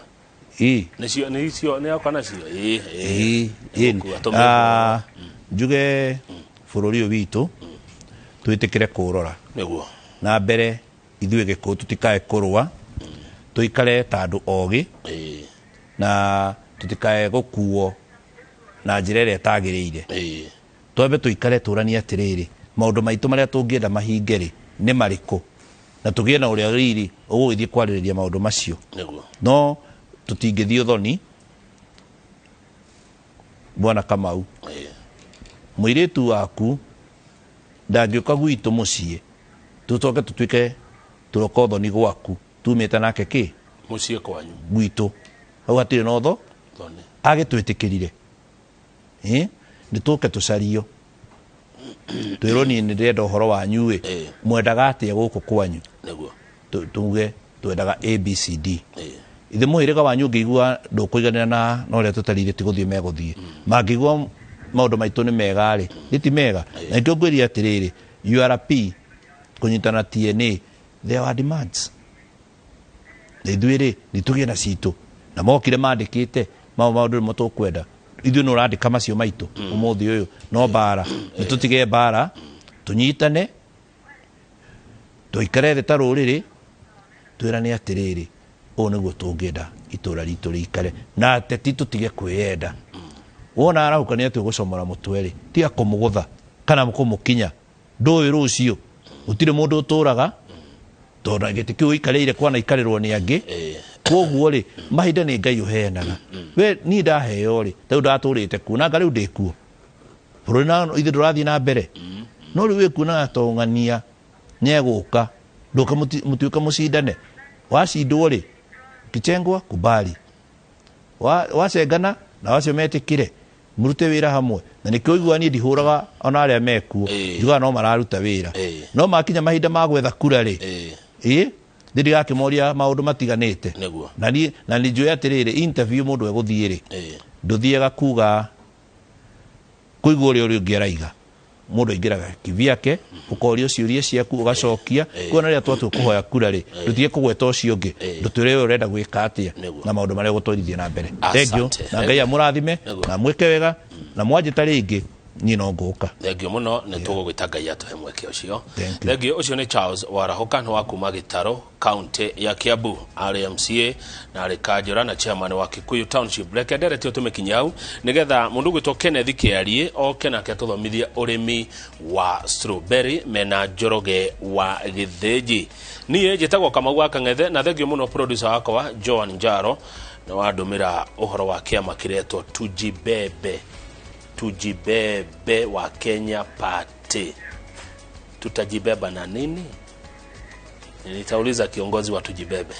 S2: Ĩ.
S1: Nĩcio nĩcio nĩ oka nacio. Ĩ, ĩ.
S2: Ĩ, ĩ.
S1: Nĩgũkua, tũmĩkua.
S2: Ah, njuge bũrũri ũyũ witũ twĩtĩkĩre kũũrora.
S1: Nĩguo.
S2: Na mbere ithuĩ gĩkũyũ tũtikae kũrũa, tũikare ta andũ ogĩ
S1: Ĩ.
S2: na tũtikae gũkuo na njĩra ĩrĩa ĩtagĩrĩire.
S1: Ĩ.
S2: Twambe tũikare tũranie atĩrĩrĩ, maũndũ maitũ marĩa tũngĩenda mahinge rĩ nĩ marĩkũ, na tũgĩe na ũrĩa riri ũgũgĩthiĩ kwarĩrĩria maũndũ macio.
S1: Nĩguo.
S2: No tũtingĩthiĩ ũthoni. Bwana Kamau,
S1: Ĩ.
S2: mũirĩtu waku ndangĩũka gwitũ mũciĩ tũcoke tũtuĩke tũroka ũthoni gwaku tumĩte nake kĩ
S1: Mũciĩ kwanyu.
S2: gwitũ hau hatirĩ na ũtho.
S1: Thoni.
S2: Agĩtwĩtĩkĩrire nĩ tũke tũcario twĩrwo niĩ nĩ ndĩrenda ũhoro wanyu ĩ,
S1: Ĩ.
S2: mwendaga atĩa gũkũ kwanyu?
S1: Nĩguo.
S2: Tuge twendaga ABCD.
S1: Ĩ.
S2: Ithe mũhĩrĩga wanyu ũngĩigua ndũkũiganĩra na ũrĩa tũtarire ti gũthiĩ megũthiĩ. Mangĩigua maũndũ maitũ nĩ mega rĩ, nĩ ti mega. Na nĩkĩo ngwĩrire atĩrĩrĩ, URP kũnyitana TNA, there were demands. Na ithuĩ rĩ, nĩ tũgĩe na citũ. Na mokire mandĩkĩte mau maũndũ nĩmo tũkwenda. Ithuĩ nĩ ũrandĩka macio maitũ ũmũthĩ ũyũ, no mbara. Nĩ tũtige mbara, tũnyitane, tũikare thĩ ta rũrĩrĩ, twĩrane atĩrĩrĩ, ũũ nĩguo tũngĩenda itũra ritũ rĩikare. Na ateti tũtige kwĩyenda. Wona arahũka nĩ atĩ ũgũcomora mũtwe rĩ, tiga kũmũgũtha kana kũmũkinya. Ndũĩ rũciũ, gũtirĩ mũndũ ũtũraga, tondũ gĩtĩ kĩu ũikarĩire kwana ikarĩrwo nĩ angĩ. Kwoguo rĩ, mahinda nĩ Ngai ũheanaga. We niĩ ndaheo rĩ, ta rĩu ndatũrĩte kuo, na anga rĩu ndĩ kuo. Bũrũri na ithuĩ ndũrathiĩ na mbere. No rĩu wĩkuonaga to ng'ania nĩegũka, ndũke mũtuĩke mũcindane. Wacindwo rĩ, ukichengwa kubali. Wacengana na wacio metĩkĩre, mũrute wĩra hamwe. Na nĩkĩo ũiguaga niĩ ndihũraga ona arĩa mekuo, njugaga no mararuta wĩra. No makinya mahinda ma gwetha kura rĩ, ĩ, nĩ ndigakĩmoria maũndũ matiganĩte.
S1: Nĩguo.
S2: Na niĩ, na nĩ njũĩ atĩrĩrĩ, interview mũndũ egũthiĩ rĩ, ndũthiaga kuga kũigua ũrĩa ũrĩa ũngĩ araiga. Mũndũ aingĩraga kivyake, ũkorio ciũria ciaku, ũgacokia. Kuona rĩrĩa twatua kũhoya kura rĩ, ndũtige kũgweta ũcio ũngĩ, ndũtwĩre we ũrenda gwĩka atĩa,
S1: Nĩguo.
S2: na maũndũ marĩa ũgũtwarithia na mbere. Thank you.
S1: Asante.
S2: Na Ngai amũrathime,
S1: Nĩguo.
S2: na mwĩke wega, na mwanjĩta rĩngĩ, niĩ no ngũka.
S1: Thank you mũno, nĩ tũgũgwĩta Ngai atũhe mweke ũcio.
S2: Thank you.
S1: Thank you. Ũcio nĩ Charles Warahoka, nĩ wa kuma Gĩtarũ, kaunti ya Kiambu, arĩ MCA na arĩ kanjũra na chairman wa Kikuyu Township. Reke nderetio tũmĩkinye hau nĩgetha mũndũ ũgwĩtwo Kenneth Kĩarie oke nake atũthomithie ũrĩmi wa strawberry mena Njoroge wa Gĩthĩnji. Niĩ njĩtagwo Kamau wa Kang'ethe, na thank you mũno producer wakwa Joan Njaro nĩ wandũmĩra ũhoro wa kĩama kĩretwo Tujibebe, Tujibebe wa Kenya Party. Tutajibeba na nini? Nitauliza kiongozi wa Tujibebe.